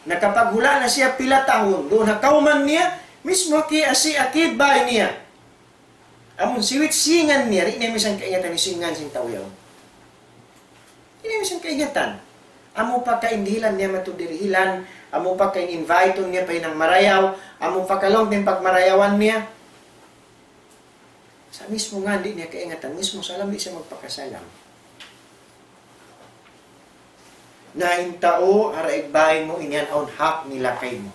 Nakapaghula' na siya pila tahun, duun ha kawman niya, mismu aki-, asi-, akid bāy niya. Amun siwit singan niya, di' niya misan kaingatan in singan sin tau yaun. Di' niya misan kaingatan. Amu pa ka in dihilan niya matu dirihilan, amu pa ka in invite niya pa hinang marayaw, amu pa ka laung in pagmarayawan niya. Sa' mismu ngān di' niya kaingatan, mismu salam di' siya magpakasalam. Na in tau, ha daig bāy mu, in yan awn hak nila kaymu.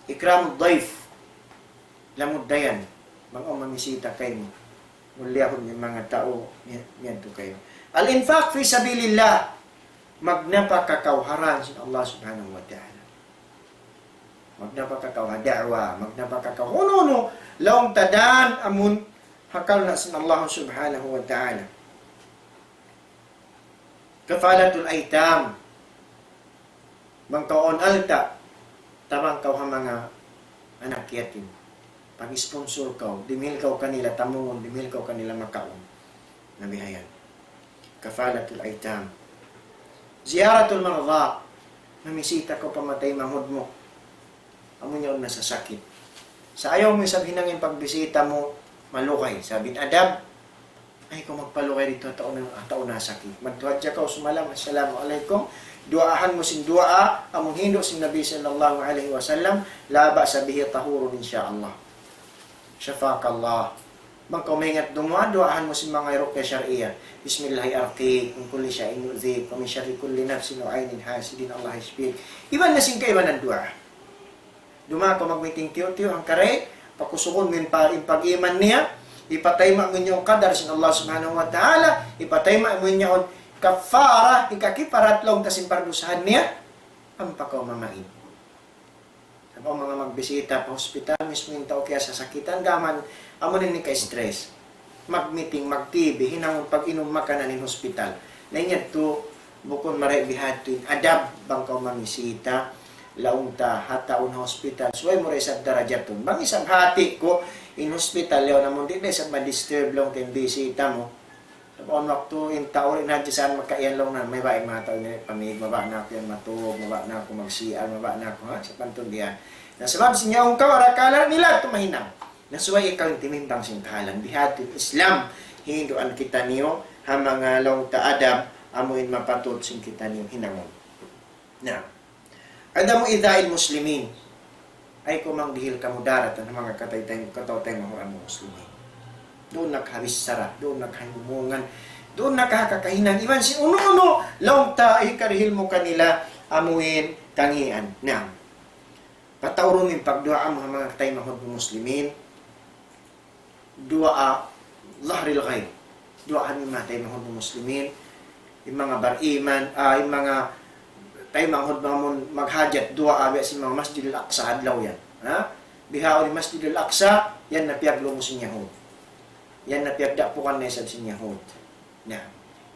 إكرام الضيف. Lamud dayn, bang awn mamisita kaymu, muliahun in manga tau, mi-, miyadtu kaymu. الإنفاق في سبيل الله. Magnapaka kaw ha dān sin Allah Subhanahu wa Ta'ala. Magnapaka kaw ha da'wa, magnapaka kaw unu-unu, laung ta dān amun ha karna' sin Allah Subhanahu wa Ta'ala. كفالة الأيتام. Bang kaw awn alta', tabang kaw ha manga anak yatim. Pag-sponsor kaw, dimihil kaw kanila tamungun, dimihil kaw kanila makaun. Na bihayan. كفالة الأيتام. زيارة المرضى. Mamisita kaw pa manga taymanghud mu. Amu niya awn nasasakit. Sa' ayaw mu isab hinang in pagbisita mu malugay. Sabab in adab, Ay, kaw magpalugay didtu ha tau na, ha tau nasakit. Madtu hadja kaw sumalam, "Assalamu alaykum." Duwaahan mu sin duwaa, amun hindu' sin Nabi sallallahu alayhi wasallam, "La ba'sa bihi, tahurun insha Allah." Shafakallah. Bang kaw maingat dumuwaa, duwaahan mu sin manga ruqya shar'iyyah. "Bismillahi arqiq, min kulli shay'in yu'dhik, wa min sharri kulli nafsin wa aynin hasidin, Allah yashfik." Iban na sin kaibanan duwaa. Duwaa kaw magmiting tiyu'-tiyu' hangkaray, pakusugun mu in pa-, in pag-iman niya, hipatayma' mu in qadar sin Allah Subhanahu wa Ta'ala, hipatayma' mu in yaun kaffara, hikakiparat laung ta sin pardusahan niya, ampa kaw mamaid. Sabab manga magbisita pa hospital, mismu in tau kiyasasakitan, gām amu ini ka-stress. Magmiting, mag-T V, hinangun pag-inum makanan in hospital. Na in yadtu, bukun marayaw bihadtu in adab, bang kaw mamisita, laung ta ha tau ha hospital, subay mu da isab darajatun. Bang isab hati ku, in hospital yaun amun di' da isab ma-disturb laung ta in bisita mu. Sabab awn waktu in tau di' na hadja saan makaiyan laung niya, mabaya' in manga tau ini, pamig, mabaya' na aku yan matug, mabaya' na aku mag-C R, mabaya' na aku, ha? Sapantun biya' yan. Na sabab sin yaun kaw, arakala' nila tuud mahinang. Na subay ikaw in timimbang sin kahalan. Bihadtu in Islam, hinduan kitaniyu, ha manga laung ta adab, amu in mapatut sin kitaniyu hinangun. Na, عدم إيذاء المسلمين. Ayaw kaw magdihil kamudaratan ha manga kataymanghuran mu Muslimin. Duun na kaw ha bichara, duun na kaw ha imumungan, duun na kaw ha kakahinang, iban sin unu-unu, laung ta hikarihil mu kanila, amu in kangīan. Na, pataurun mu in pagduwaa mu ha manga kataymanghuran mu Muslimin. Duwaa ظهر الغيب. Duwaahan mu in manga taymanghud mu Muslimin, in manga bariman, ah, in manga taymanghud mu amun maghajat duwaa biya' sin manga Masjidil Aqsa adlaw yan. Ha? Bihaun in Masjidil Aqsa, yan na piyaglumus sin Yahud. Yan na piyagdapukan na isab sin Yahud. Na,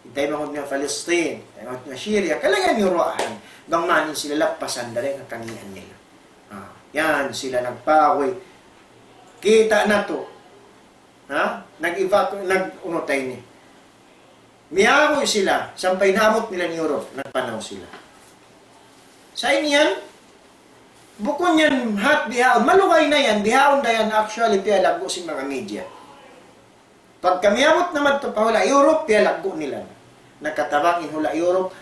in taymanghud mu Palestine, taymanghud mu Syria, kalagihan niyu duwaahan. Bang man in sila lappasan dayn ha kangīan nila. Ah, yan, sila nagpaguy. Kita' natu'. Ha? Nag-evacu-, nag-, unu ta ini. Miyaguy sila, sampay naabut nila in Europe, nagpanaw sila. Sa' in yan, bukun yan hat bihaun, malugay na yan, bihaun da yan actually piyalaggu' sin manga media. Pagka miyabut na madtu pa hula' Europe, piyalaggu' nila na. Nakatabang in hula' Europe,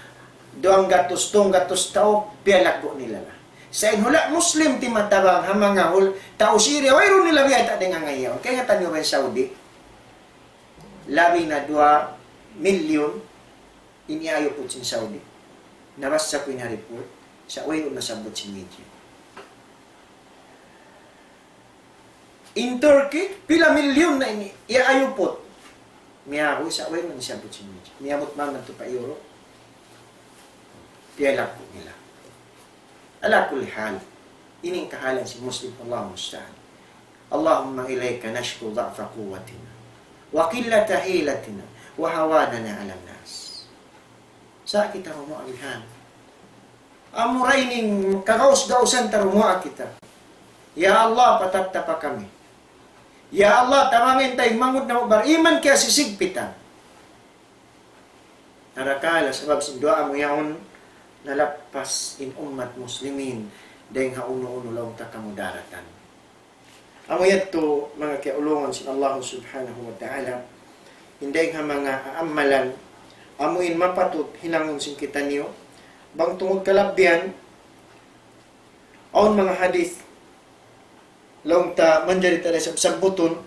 duwanggatus, tunggatus tau, piyalaggu' nila na. Sa' in hula' Muslim timatabang ha manga hul-, tau Syria, wayruun nila biyayta' dayn ha ngayaun. Kaingatan niyu ba in Saudi? Labi na duwa milyun in iyayuput sin Saudi. Nabassa ku in ha report, sa' wayruun nasabbut sin media. In Turkey, pila milyun na ini, iyaayuput. Miyaguy sa' wayruun nasabbut sin media. Miyabut man madtu pa Europe. Piyalaggu' nila. Ala kulli hal. Ini in kahalan sin Muslim, Allahu musta'an. اللهم إليك نشكو ضعف قوتنا وقلة حيلتنا وهواننا على الناس. Sa' kita rumuwaa bihan. Amura ini in kagaus-gausan ta rumuwaa kita. Ya Allah, patattapa kami. Ya Allah, tabangan ta in mangud namu' bariman kiyasigpitan. Arakala' sabab sin duwaa mu yaun, nalappas in ummat Muslimin dayn ha unu-unu laung ta kamudaratan. Amu yadtu manga kiyaulungan sin Allah Subhanahu wa Ta'ala, in dayn ha manga amalan, amu in mapatut hinangun sin kitaniyu, bang tungud kalabbihan, awn manga hadith, laung ta manjari ta da isab sabbutun,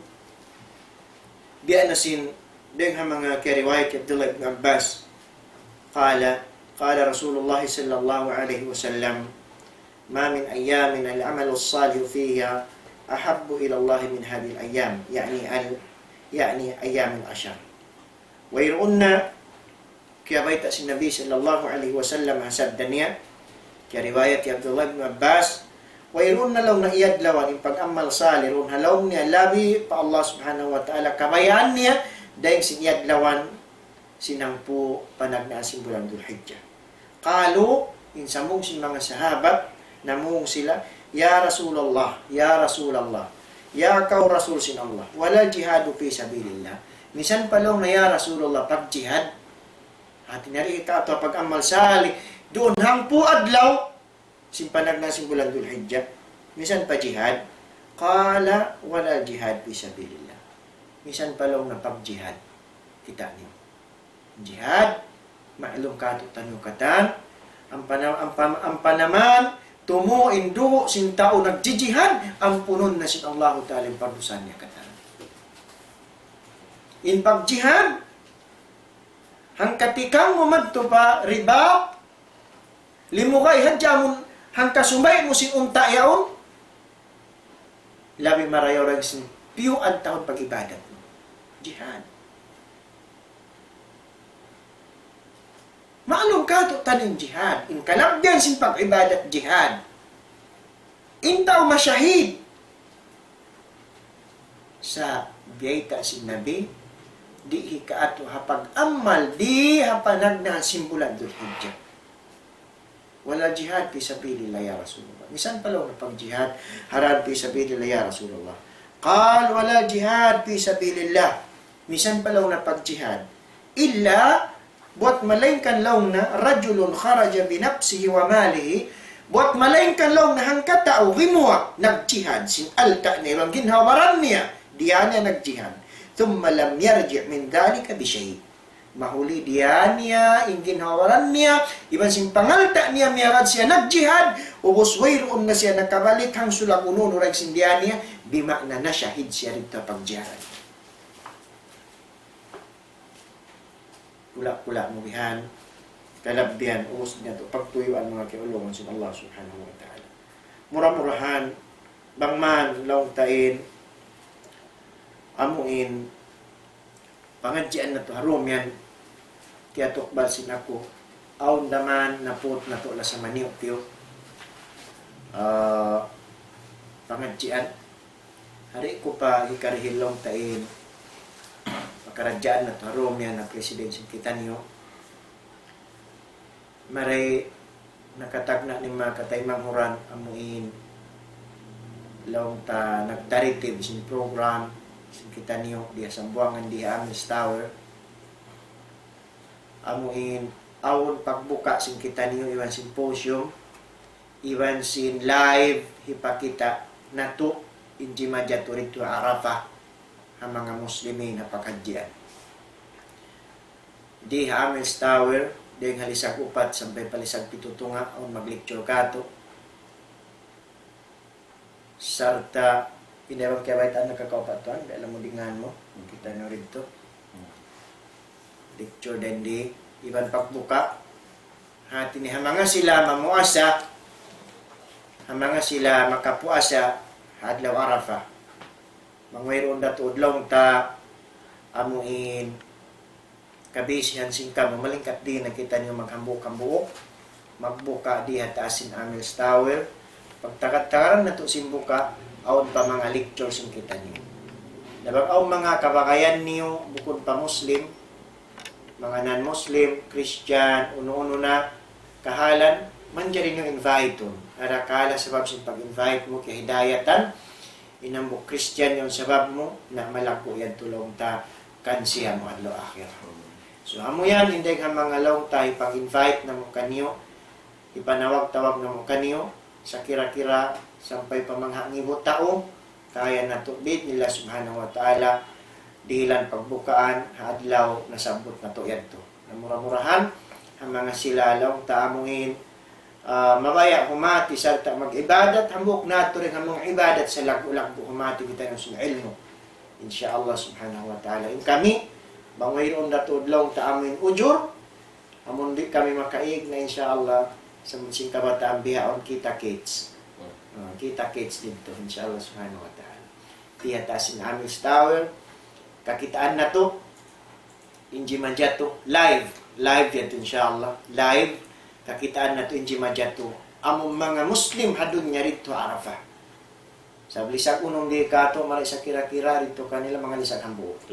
biya' na sin, dayn ha manga kiyariwayat hi Abdullah ibn Abbas. قال، قال رسول الله صلى الله عليه وسلم: ما من أيام العمل الصالح فيها أحب إلى الله من هذه الأيام، يعني ال-، يعني أيام العشر. Wayruun na kiyabayta' sin Nabi sallallahu alayhi wasallam ha sabda niya, kiyariwayat hi Abdullah ibn Abbas, wayruun na laung niya iyadlawan in pag-amal salih duun ha lawm niya labi pa Allah Subhanahu wa Ta'ala, kabayaan niya dayn sin iyadlawan sin hangpu' panagnaan sin bulan Dhul Hijjah. قالوا, in sambung sin manga sahabat, namung sila, يا رسول الله، يا رسول الله, ya kaw Rasul sin Allah, ولا الجهاد في سبيل الله. Misan pa laung niya, ya Rasulullah, pagjihad. Hati niya di' katu' pag-amal salih duun hangpu' adlaw sin panagnaan sin bulan Dhul Hijjah. Misan pa jihad. قال: ولا الجهاد في سبيل الله. Misan pa laung niya pagjihad. Kita' niyu. Jihad, maklum kātu'niyu katan, ampa na-, ampa-, ampa naman, tumu' in dugu' sin tau nagjijihad, ampunun na sin Allahu Ta'ala in pardusahan niya katan. In pagjihad, hangkatikang mu madtu pa ribat, limugay hadja amun hangkasumay mu sin unta' yaun, labi marayaw dayn sin piyu adlaw pag-ibadat mu. Jihad. Maklum kātu'niyu in jihad. In kalabbihan sin pag-ibadat jihad. In tau mashahid. Sa' biyayta' sin Nabi, di' hikaatu ha pag-amal, di' ha panagnaan sin bulan Dhul Hijjah. ولا جهاد في سبيل الله يا رسول الله. Misan pa laung niya pagjihad, ha dān fi sabilillah ya Rasulullah. قال: ولا جهاد في سبيل الله. Misan pa laung niya pagjihad. إلا, buwat malaingkan laung niya, رجل خرج بنفسه وماله. Buwat malaingkan laung niya hangkatau gimuwa', nagjihad, sin alta' niya, iban ginhawa-baran niya, diyā niya nagjihad. ثم لم يرجع من ذلك بشيء. Mahuli diyā niya, in ginhawa-baran niya, iban sin pangalta' niya miyagad siya nagjihad, ubus wayruun na siya nakabalik hangsulag unu-unu dayn sin diyā niya, bima'na nashahid siya didtu ha pagjihad. Kula'-kula' mu bihan, kalabbihan, ubus niya tu pagtuyuan manga kiyaulungan sin Allah Subhanahu wa Ta'ala. Mura-murahan, bang man laung ta in, amu in, pangadjian natu' ha dum yan, kiyatukbal sin aku, awn da man naput natu' lasa maniyu'-tiyu'. Ah, pangadjian, hari ku pa hikarihil laung ta in, pakaradjaan natu' ha dum yan na president sin kitaniyu. Mari nakatagna' in manga kataymanghuran amu in laung ta nagdaritib sin program sin kitaniyu di ha Sambuwangan di ha Amis Tower. Amu in awn pagbuka' sin kitaniyu iban symposium, iban sin live hipakita' natu' in jimajatu didtu ha Arafah ha manga muslimin ha paghajjian. Di ha Amis Tower, dayn ha lisag upat sampay pa lisag pitu tunga', awn mag-lecture kātu'. Sarta', in bang kiyabaytaan nakakaupat tuwan, biya' lamud in ngan mu, kitaniyu didtu. Lecture dayn di, iban pagbuka', hati niya ha manga sila mamuasa, ha manga sila makapuasa, ha adlaw Arafah. Bang wayruun da tuud laung ta, amu in, kabisihan sin kamu, malingkat di na kitaniyu maghambuuk-hambuuk, magbuka' di ha taas sin Amis Tower. Pagtagad-tagaran natu' sin buka', awn pa manga lecture sin kitaniyu. Na bang awn manga kabagayan niyu, bukun pa Muslim, manga non-Muslim, Christian, unu-unu na, kahalan, manjari niyu invite-un. Arakala' sabab sin pag-invite mu, kiyahidayatan, in hambuuk Christian yan sabab mu, na malaggu' yan laung ta, kansiya mu adlaw akhirat. So, amu yan, in dayn ha manga laung ta, hipag-invite namu' kaniyu, hipanawag-tawag namu' kaniyu, sa kira-kira sampay pa manga ngibu tau, kaya natu' bi'idhnillah subhanahu wa ta'ala, dihilan pagbukaan, ha adlaw nasabbut natu' yadtu. Na mura-murahan, ha manga sila laung ta amu in, ah, mabaya' humati sarta' mag-ibadat, hambuuk natu' dayn ha manga ibadat sa laggu'-laggu' humati kita na sin ilmu'. Insya Allah subhanahu wa ta'ala. In kami, bang wayruun da tuud laung ta amu in ujur, amun di' kami makaig na insya Allah, sa sin kabataan bihaun kita kits. Ah, kita kits didtu, insya Allah subhanahu wa ta'ala. Di ha taas sin Amis Tower, kakitaan natu', in jimajatu, live, live yadtu insya Allah, live, kakitaan natu' in jimajatu, amu manga Muslim ha dunya didtu Arafah. Sa lisag unum di katu', mari sa kira-kira didtu kanila manga lisag hambuuk.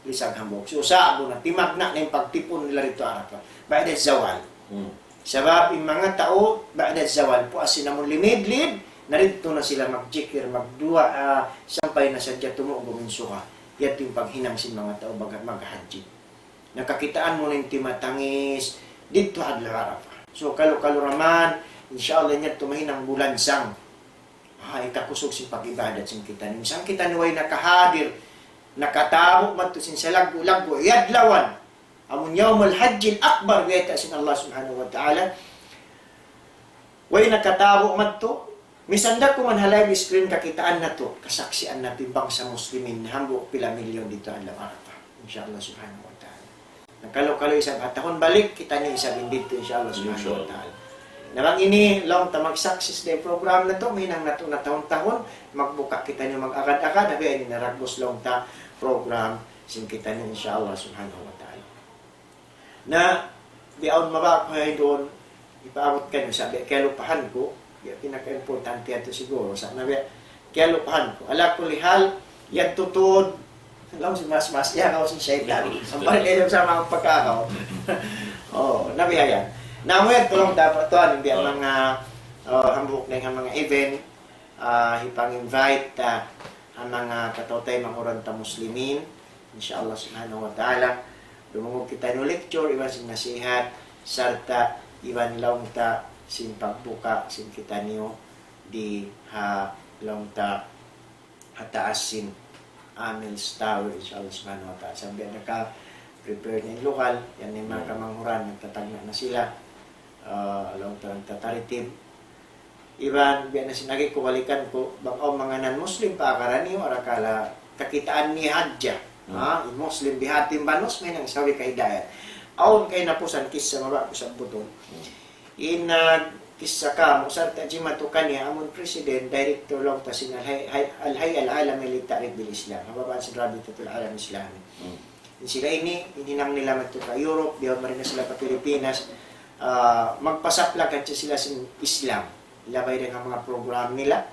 Lisag hambuuk. So, sa'bu na, timagna' na in pagtipun nila didtu Arafah. Ba'da zawal. Hmm. Sabab in manga tau, ba'da zawal, puas sila mun limid-limid, na didtu na sila magjikir, magduwaa, sampay na sadja tumugum in suga. Yadtu in paghinang sin manga tau baga maghajji. Na kakitaan mu na in timatangis, didtu adlaw Arafah. So, kalu-kalu ra man, insya Allah, in yadtu mahinang bulansang. Ah, hikakusug sin pag-ibadat sin kitaniyu. Minsan kitaniyu way nakahadir, Nakatabu' madtu sin salaggu'-laggu' adlawan. Amun yawmul hajjil akbar, biyayta' sin Allah subhanahu wa ta'ala. Way nakatabu' madtu, misan da kuman ha live screen kakitaan natu', kasaksian natu' in bangsa Muslimin, hambuuk pila milyon didtu ha adlaw Arafah. Insya Allah subhanahu wa ta'ala. Na kalu-kalu isab ha tahun balik, kitaniyu isab in didtu, insya Allah subhanahu wa ta'ala. Na bang ini, laung ta mag-success da in program natu', mahinang natu' na tahun-tahun, magbuka kitaniyu mag-agad-agad, ha biya' ini naragbus laung ta program sin kitaniyu, insya Allah subhanahu wa ta'ala. Na, bihaun mabaya' ku ha duun, ipaabut kaniyu sa' biya' kiyalupahan ku, biya' pinaka-importante yadtu siguro, sa' na biya' kiyalupahan ku. Ala kulli hal, yadtu tuud, laung sin mas-mas, iyagaw sin saytan. Sampay kaw sa' manga pagkagaw. Oh, na biya' yan. Na amu yadtu laung ta, tuwan, biya' manga, oh, hambuuk na in manga event, ah, hipang-invite ta, ha manga kataw-taymanghuran ta Muslimin, insya Allah subhanahu wa ta'ala, dumungug kitaniyu lecture, iban sin nasihat, sarta' iban laung ta sin pagbuka sin kitaniyu di ha laung ta ha taas sin Amil's Tower, insya Allah subhanahu wa ta'ala. Sambil naka-prepare na in lugal, yan in manga kamanghuran, nagtatagna' na sila, ah, laung ta nagtataritib. Iban, biya' na sin agi ku, balikan ku, bang awn manga non-Muslim pa agaraniyu, arakala' kakitaan niya hadja. Hmm. Ha? In Muslim bihati in banus, mahinang sawi kahidayat. Awn kahinapusan kissa mabaya' ku sabbutun. Hmm. In, ah, kissa kamu, sarta' jimatu kaniya, amun president, director laung ta sin Al-Hay-, Hay-, Al-Hay'a Al-Alami Lit-Ta'rif Bil-Islam. Ha babaan sin Rabitatul Alam Islami. Hmm. In sila ini, in hinang nila madtu pa Europe, bihaun mari na sila pa Pilipinas, ah, magpasaplag hadja sila sin Islam. Labay dayn ha manga program nila,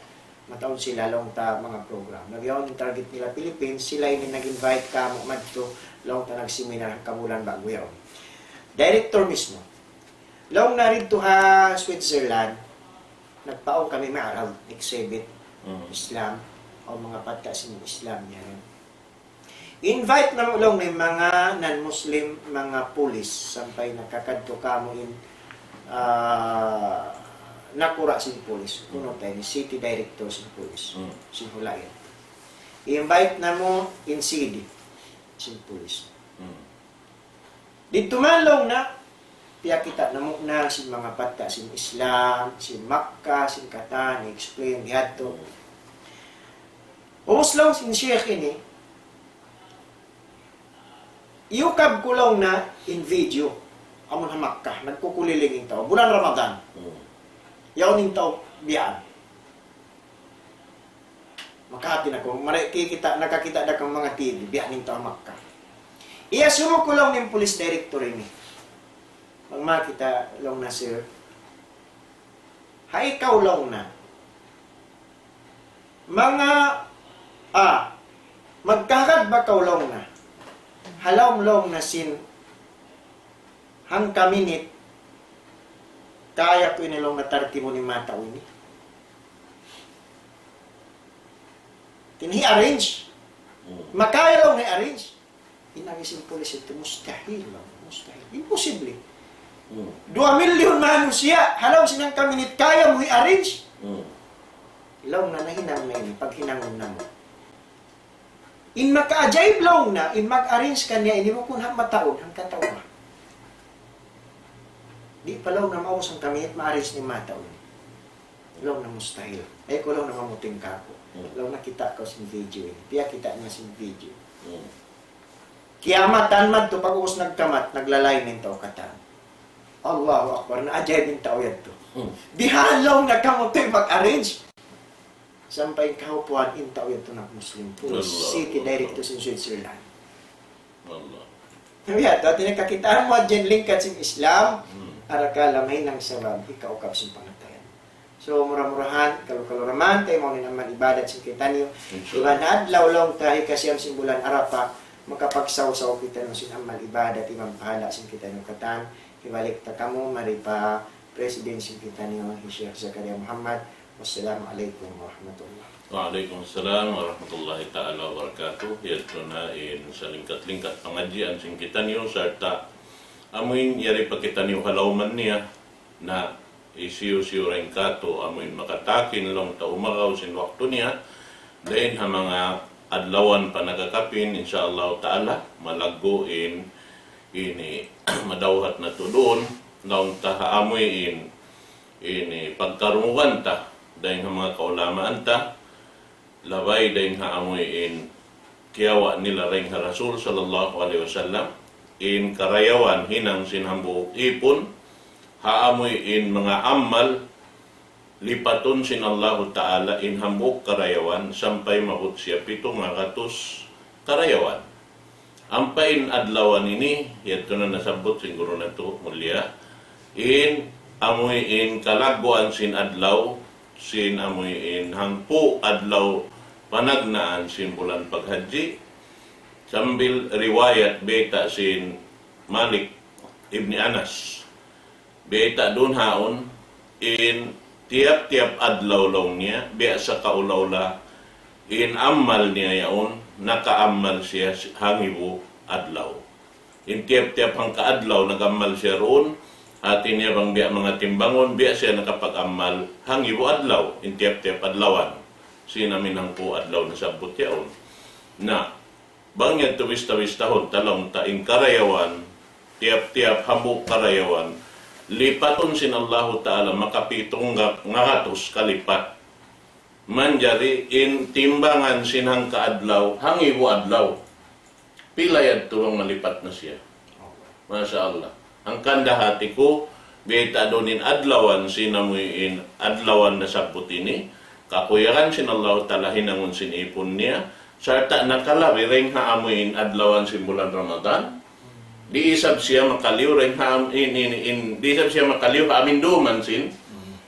mataud sila laung ta manga program. Na bihaun in target nila Philippines, sila ini nag-invite kamu madtu, laung ta nagseminar hangkabulan ba'gu yaun. Director mismo. Laung niya didtu ha Switzerland, nagpaun kami ma'rad, exhibit, Mm. Islam, o manga pagka sin Islam yan. Invite namu' laung niya in manga non-Muslim, manga pulis, sampay nakakadtu kamu in, ah, nakura' sin pulis, kuno ta ini city director sin pulis, Mm. sin hula' yan. Invite namu' in C D sin pulis. Mm. Didtu man laung niya, piyakita' namu' na sin manga pagka sin Islam, sin Makkah, sin katan, explain, bihadtu. Mm. Ubus laung sin Sheikh ini, iyukab ku laung niya in video, amun ha Makkah, nagkukuliling in tau, bulan Ramadan. Mm. Yaun in tau biya' yan. Makahati na kaw, mari kikita', nakakita' da kaw manga T V, biya' yan in tau Makkah. Iyasubu ku laung niya in police director ini. Bang makita' laung niya, sir. Ha ikaw laung niya. Manga, ah, magkahagad ba kaw laung niya. Ha lawm laung niya sin hangka minit, kaya ku ini laung niya tartibun in manga tau ini. Hati niya hi-arrange. Hmm. Makaya laung niya hi-arrange. In agi sin pulis yadtu, mustahil laung, mustahil. Imposible. Hmm. Duwa milyun manusiya', ha lawm sin hangka minit kaya mu hi-arrange. Hmm. Laung niya nahinang na ini, paghinangun namu'. In makaajaib laung niya, in mag-arrange kaniya ini bukun ha mataud, hangkatau. Di' pa laung niya maubus hangka minit, ma-arrange niya in manga tau ini. Laung niya mustahil. Ayaw kaw laung niya mamuting kāku'. Hmm. Laung niya kita' kaw sin video ini. Piyakita' niya sin video. Hmm. Kiyamatan madtu pag'ubus nagkamat, naglalay na in tau katan. Allahu Akbar, naajaib in tau yadtu. Hmm. Bihan laung niya kamu tuud mag-arrange. Sampay kahupuan in tau yadtu nag-Muslim. Pulis, Allahu Akbar. City director sin Switzerland. Allah. Biya' ha yan, hati niya kakitaan mu hadja in lingkat sin Islam, Hmm. arakala' mahinang sabab hikaukab sin pangatayan. So, mura-murahan, kalu-kalu ra man, taymaun in amal ibadat sin kitaniyu. Insya Allah. Iban ha adlaw laung ta hikasiyam sin bulan Arafah, makapagsawsaw kitaniyu sin amal ibadat, iban pahala' sin kitaniyu katan. Hibalik ta kamu, mari pa President sin kitaniyu, hi Sheikh Zakaria Muhammad. Wassalamu alaykum warahmatullah. Wa alaykum salam warahmatullahi ta'ala wabarakatuh. Yadtu na in salingkat-lingkat pangadjian sin kitaniyu, sarta' amuin yari pa kitaniyu ha lawman niya, na hisiyu-siyu dayn kātu' amuin makatakin laung ta umagaw sin waktu niya, dayn ha manga adlawan pa nakakapin, insya Allah Ta'ala, malaggu' in ini madawhat natu' duun, laung ta ha amuin ini pagkarungugan ta, dayn ha manga kaulamaan ta, labay dayn ha amuin kiyawa' nila dayn ha Rasul sallallahu alayhi wasallam, in karayawan hinang sin hambuuk ipun, ha amuin manga amal, lipatun sin Allahu Ta'ala in hambuuk karayawan sampay maabut siya pitu ngagatus karayawan. Ampa in adlawan ini, yadtu na nasabbut sin guru natu' mulia, in amuin kalagguan sin adlaw, sin amuin hangpu' adlaw panagnaan sin bulan paghajji, sambil riwayat bayta' sin Malik ibni Anas. Bayta' duun haun, in tiyap-tiyap adlaw laung niya, biya' sa kaula-ula, in amal niya yaun, nakaamal siya hangibu adlaw. In tiyap-tiyap hangka adlaw, nag-amal siya duun, hati niya bang biya' manga timbangun, biya' siya nakapag-amal hangibu adlaw, in tiyap-tiyap adlawan. Sin amin hangpu' adlaw nasabbut yaun. Na, bang yadtu bista-bistahun ta laung ta in karayawan, tiyap-tiyap hambuuk karayawan, lipatun sin Allahu Ta'ala makapitu nga-, ngagatus kalipat. Manjari in timbangan sin hangka adlaw, hangibu adlaw. Pila yadtu bang malipat na siya. Masha Allah. Hangkan da hati ku, bayta' duun in adlawan sin amuin adlawan nasabbut ini, kakuyagan sin Allahu Ta'ala hinangun sin ipun niya, sarta' nakalabi dayn ha amuin adlawan sin bulan Ramadan, di' isab siya makaliyu dayn ha am-, in, in, in, di' isab siya makaliyu ha amin duman sin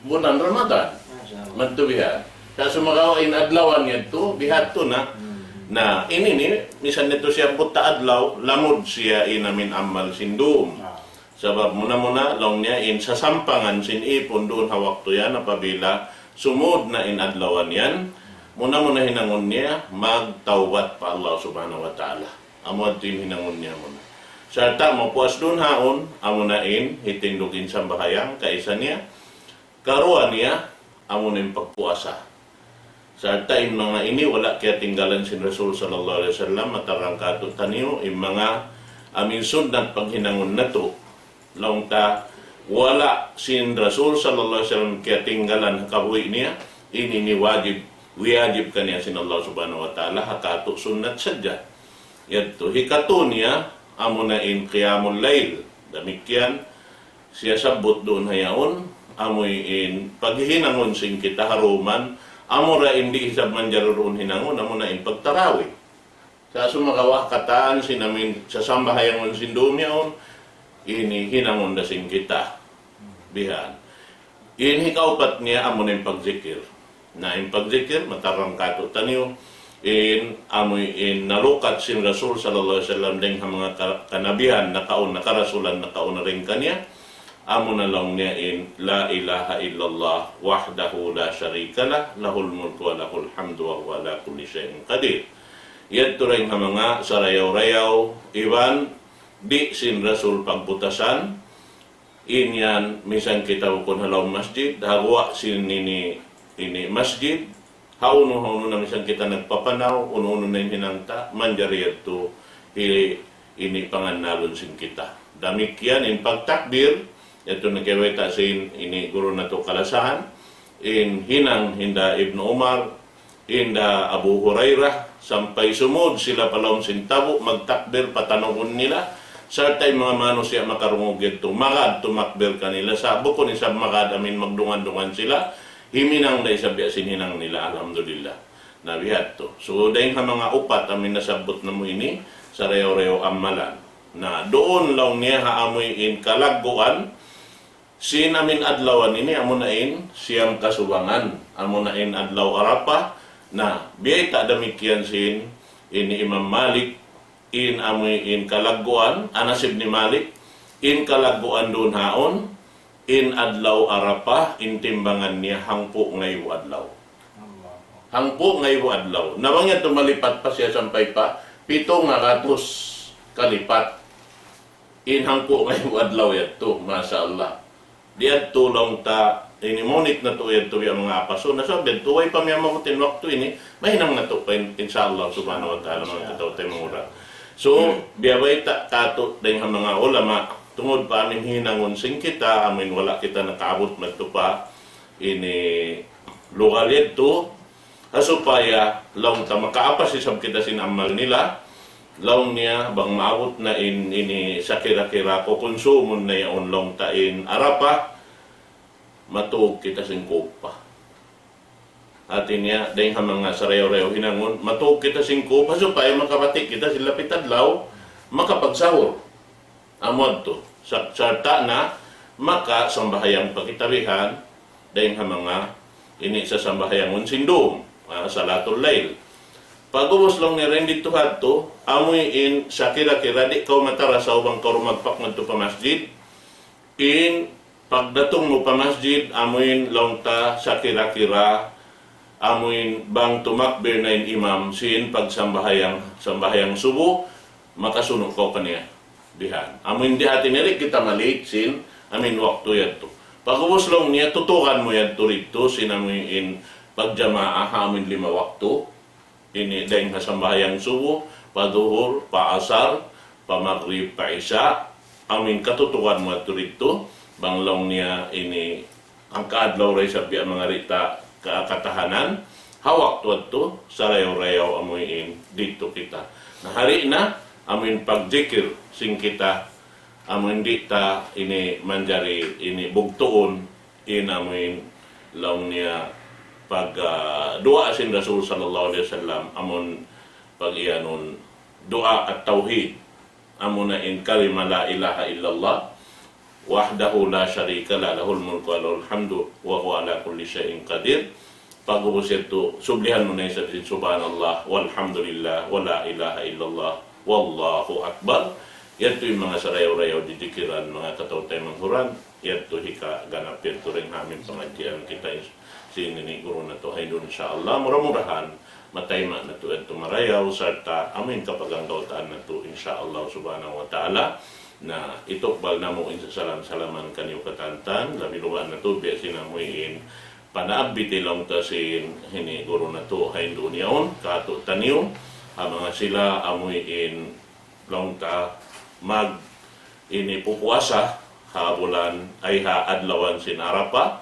bulan Ramadan. Masha Allah. Madtu bihan. Sa' sumagawa' in adlawan yadtu, bihadtu na. Hmm. Na, ini ni, misan natu' siya buta adlaw, lamud siya in amin amal sin dum. Ah. Sabab muna-muna, laung niya, in sasampangan sin ipun duun ha waktu yan, apabila sumud na in adlawan yan, muna-muna hinangun niya, magtawbat pa Allah Subhanahu wa Ta'ala. Amu yadtu in hinangun niya muna. Sarta' mapuas duun haun, amuna in, hitindug in sambahayang, kaisa niya, karuwa niya, amuna in pagpuasa. Sarta' in manga ini wala' kiyatinggalan sin Rasul sallallahu alayhi wasallam, matarrang kātu'niyu, in manga amin sunnat paghinangun natu'. Laung ta, wala' sin Rasul sallallahu alayhi wasallam kiyatinggalan ha kabuhi' niya, ini ini wajib, wiyajib kaniya sin Allah Subhanahu wa Ta'ala, ha kātu' sunnat sadja. Yadtu, hikatu niya, amuna in qiyamul layl. Damikkiyan, siyasabbut duun ha yaun, amuin paghihinangun sin kita ha dum, amura in di' isab manjari duun hinangun, amuna in pagtarawih. Sa' sumagawa' katan sin amin sasambahayangun sin dum yaun, ini hinangun da sin kita. Bihan. In hikaupat niya, amuna in pagzikir. Na in pagzikir, matarrang kātu'niyu, in amuin nalukat sin Rasul sallallahu alayhi wasallam dayn ha manga ka-, kanabihan, nakauna, karasulan, nakauna dayn kaniya, amuna laung niya in, لا إله إلا الله وحده لا شريك له، له الملك وله الحمد وهو على كل شيء قدير. Yadtu dayn ha manga sarayaw-rayaw, iban di' sin Rasul pagbutasan, in yan, misan kita bukun ha lawm masjid, ha guwa' sin ini, ini masjid, ha unu, ha unu na misan kita nagpapanaw, unu-unu na in hinang ta, manjari yadtu, hi-, ini pangannalun sin kita. Damikkiyan in pagtakbir, yadtu na kiyabayta' sin ini guru natu' kalasahan, in hinang hinda Ibnu Umar, hinda Abu Hurairah, sampay sumud sila pa lawm sin tabu', magtakbir pa tanugun nila, sarta' in manga manusiya' makarungug yadtu, magad tumakbir kanila, sa' bukun isab magad amin magdungan-dungan sila, himinang da isab biya' sin hinang nila, alhamdulillah. Na bihadtu. So, dayn ha manga upat amin nasabbut namu' ini, sarayaw-rayaw amalan. Na, duun laung niya ha amuin kalagguan, sin amin adlawan ini, amuna in siyam kasubangan, amuna in adlaw Arafah. Na, biyayta' damikkiyan sin ini Imam Malik, in amuin kalagguan, Anas ibn Malik, in kalagguan duun haun, in adlaw Arafah, in timbangan niya hangpu' ngaibu adlaw. Hangpu' ngaibu adlaw. Na bang yadtu malipat pa siya sampay pa pitu ngagatus kalipat. In hangpu' ngaibu adlaw yadtu, masha Allah. Di' yadtu laung ta ini munit natu' yadtu biya' manga apasun. Na sa' biya' tuway pa miyamabut in waktu ini, mahinang natu' pa in, insya Allah subhanahu wa ta'ala, manga kataw-taymanghuran. So, biya' bayta' katu' dayn ha manga ulama, tungud pa amin hinangun sin kita, amin wala' kita nakaabut madtu pa ini lugal yadtu, ha supaya laung ta makaapas isab kita sin amal nila, laung niya bang maabut na in ini sakira-kira kukunsumun na yaun laung ta in Arafah, matug kita sin kupa. Hati niya, dayn ha manga sarayaw-rayaw hinangun, matug kita sin kupa supaya makabati' kita sin lapit adlaw, makapagsahur. Amu yadtu, sa-, sarta' na makasambahayang pa kita bihan, dayn ha manga ini sasambahayangun sin dum, ah, salatul layl. Pag'ubus laung niya dayn didtu hadtu, amuin sakira-kira di' kaw matarasaw bang kaw rumagpak madtu pa masjid, in pagdatung mu pa masjid, amuin laung ta sakira-kira, amuin bang tumakbir na in imam, sin pagsambahayang, sambahayang subu, makasunu' kaw kaniya. Bihan. Amuin di' hati niya di' kita ma-late sin, amuin waktu yadtu. Pag'ubus laung niya, tutukan mu yadtu didtu, sin amuin pagjamaa, amuin lima waktu. Ini dayn ha sambahayang subu, pa duhur, pa asar, pa magrib, pa isya, amuin katutukan mu yadtu didtu, bang laung niya ini hangka adlaw da isab biya' manga di' ta ka-, katahanan, ha waktu yadtu, sarayaw-rayaw amuin didtu kita. Na hari na, amuin pagjikir sin kita, amuin di' ta ini manjari ini bugtuun, in amuin laung niya pag, ah, duwaa sin Rasul sallallahu alayhi wasallam, amun pag-iyanun duwaa at-tawhid, amuna in kalima la ilaha illallah, وحده لا شريك له، له الملك وله الحمد وهو على كل شيء قدير. Pag'ubus yadtu, sublihan mu na isab sin subhanallah, walhamdulillah, wa la ilaha illallah, wallahu akbar. Yadtu in manga sarayaw-rayaw didikiran, manga kataw-taymanghuran. Yadtu hikaganap yadtu dayn ha amin pangadjian kita sin ini guru natu' ha Hindu, insya Allah. Mura-murahan, matayma' natu' yadtu marayaw, sarta' amuin kapaganggautaan natu', insya Allah subhanahu wa ta'ala. Na, itukbal namu' in salam-salaman kaniyu katantan, labi luba' natu' biya' sin amuin panaabiti laung ta sin ini guru natu' ha Hindu niyaun, katu' taniyu, ha manga sila amuin laung ta mag ini pupuasa ha bulan, ay ha adlawan sin Arafah.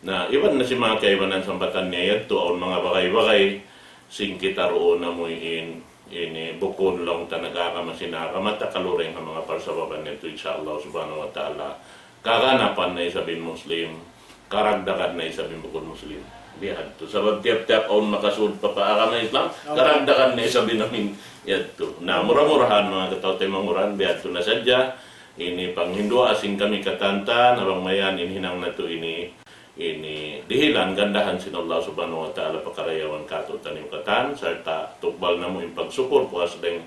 Na, iban na sin manga kaibanan sambatan niya yadtu, awn manga bagay-bagay sin kita duun amuin ini bukun laung ta nag-agama sin agama ta, kalu dayn ha manga parsababan yadtu, insya Allah subhanahu wa ta'ala, kaganapan na isab in Muslim, karagdagan na isab in bukun Muslim. Bihadtu. Sabab tiyap-tiyap awn makasud pa, pa agama Islam, karagdagan na isab in amin yadtu. Na, mura-murahan, manga kataw-taymanghuran, bihadtu na sadja. Ini panghinduwaa sin kami katantan, bang mayan in hinang natu' ini, ini dihilan gandahan sin Allah subhanahu wa ta'ala, pakarayawan katu' taniyu katan, sarta' tukbal namu' in pagsukur, puas dayn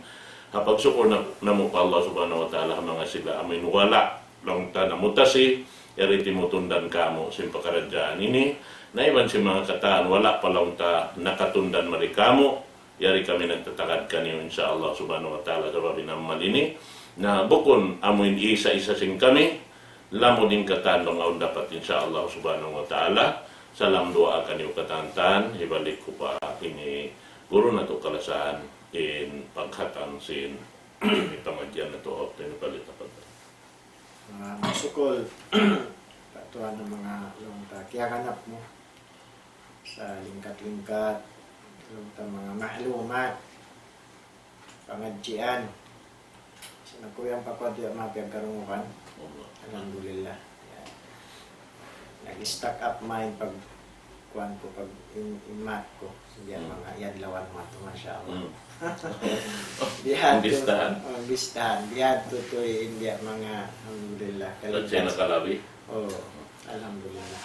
ha pagsukur na-, namu' pa Allah subhanahu wa ta'ala, ha manga sila amuin wala' laung ta namutasi, yari timutundan kamu sin pakaradjaan ini. Na iban sin manga katan wala' pa laung ta nakatundan mari kamu, yari kami nagtatagad kaniyu, insya Allah subhanahu wa ta'ala, sabab in amal ini. Na bukun amuin isa-isa sin kami, lamud in katan bang awn dapat, insya Allah subhanahu wa ta'ala. Salam duwaa kaniyu katantan, hibalik ku pa ini guru natu' kalasahan in paghatang sin ini pangadjian natu', waktu ini palit apa. Ah, masukul pa tuwan in manga laung ta kiyaganap mu. Sa' lingkat-lingkat, laung ta manga ma'lumat, pangadjian. Sa' nagkuyang pa ku diya' mapiyagkarungugan. Alhamdulillah. Ya. Nag-stack up mind pag kuwan ku, pag in, in math ku. Biya' manga iyadlawan mu yadtu, masha Allah. Bihadtu. Bistahan. Oh, bistahan. Bihadtu tuud in biya' manga, alhamdulillah. Kalabi. Oh, alhamdulillah.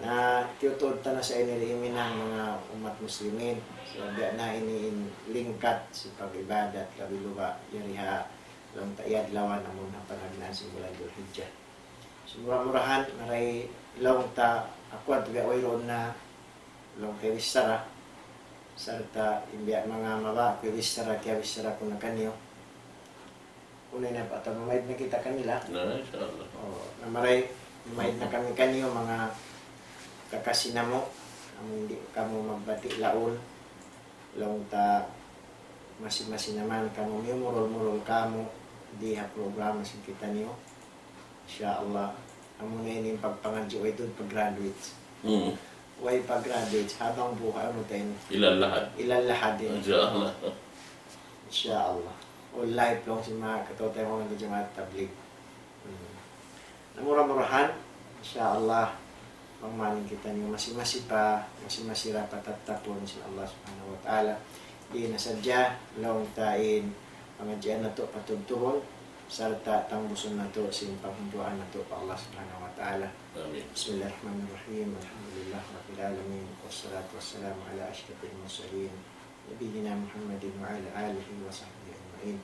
Na, tiyutuud ta na sa ini di' huminang manga ummat muslimin. Sabab biya' na ini in lingkat sin pag-ibadat, labi luba' yari ha laung ta iyadlawan amun ha panagnaan sin bulan Dhul Hijjah. Sumura-murahan, maray laung ta, aku adtu biya' wayruun na laung kiyabichara. Sarta' in biya' manga mabaya' ku kiyabichara, kiyabichara ku na kaniyu. Unu na pa, atawa mamaid na kita kanila. Na, insya Allah. Oh, na maray, mamaid na kami kaniyu, manga Kakasi namu', amu in di' kamu magbati' laung, laung ta masi-masi naman kamu miyumurul-murul kamu di ha programa sin kitaniyu. Insya Allah, amu na ini in pagpangadji' way tuud pag-graduate. Hmm. Way pag-graduate, habang buhay, unu ta ini? Ilal lahad. Ilal lahad ini. Insya Allah. Insya Allah. O lifelong sin manga kataw-taymanghuran ta Jamaat Tabligh. Hmm. Na mura-murahan, insya Allah, bang mayan kitaniyu masi-masi pa, masi-masi ra pa tattapun sin Allah Subhanahu wa Ta'ala. Di' na sadja, laung ta in pangadjian natu' patubtubun, sarta' tangbusun natu' sin panghunduan natu' pa Allah Subhanahu wa Ta'ala. Amin. بسم الله الرحمن الرحيم. الحمد لله رب العالمين. والصلاة والسلام على أشرف المرسلين. نبينا محمد وعلى آله وصحبه أجمعين.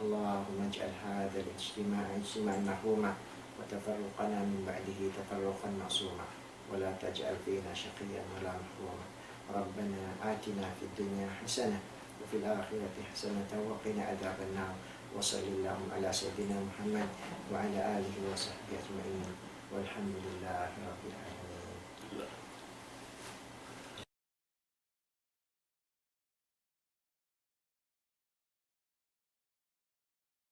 اللهم اجعل هذا الاجتماع اجتماعا مرحوما، وتفرقنا من بعده تفرقا معصوما، ولا تجعل فينا شقيا ولا محروما. ربنا آتنا في الدنيا حسنة وفي الآخرة حسنة وقنا عذاب النار. وصل اللهم على سيدنا محمد وعلى آله وصحبه أجمعين. والحمد لله رب العالمين.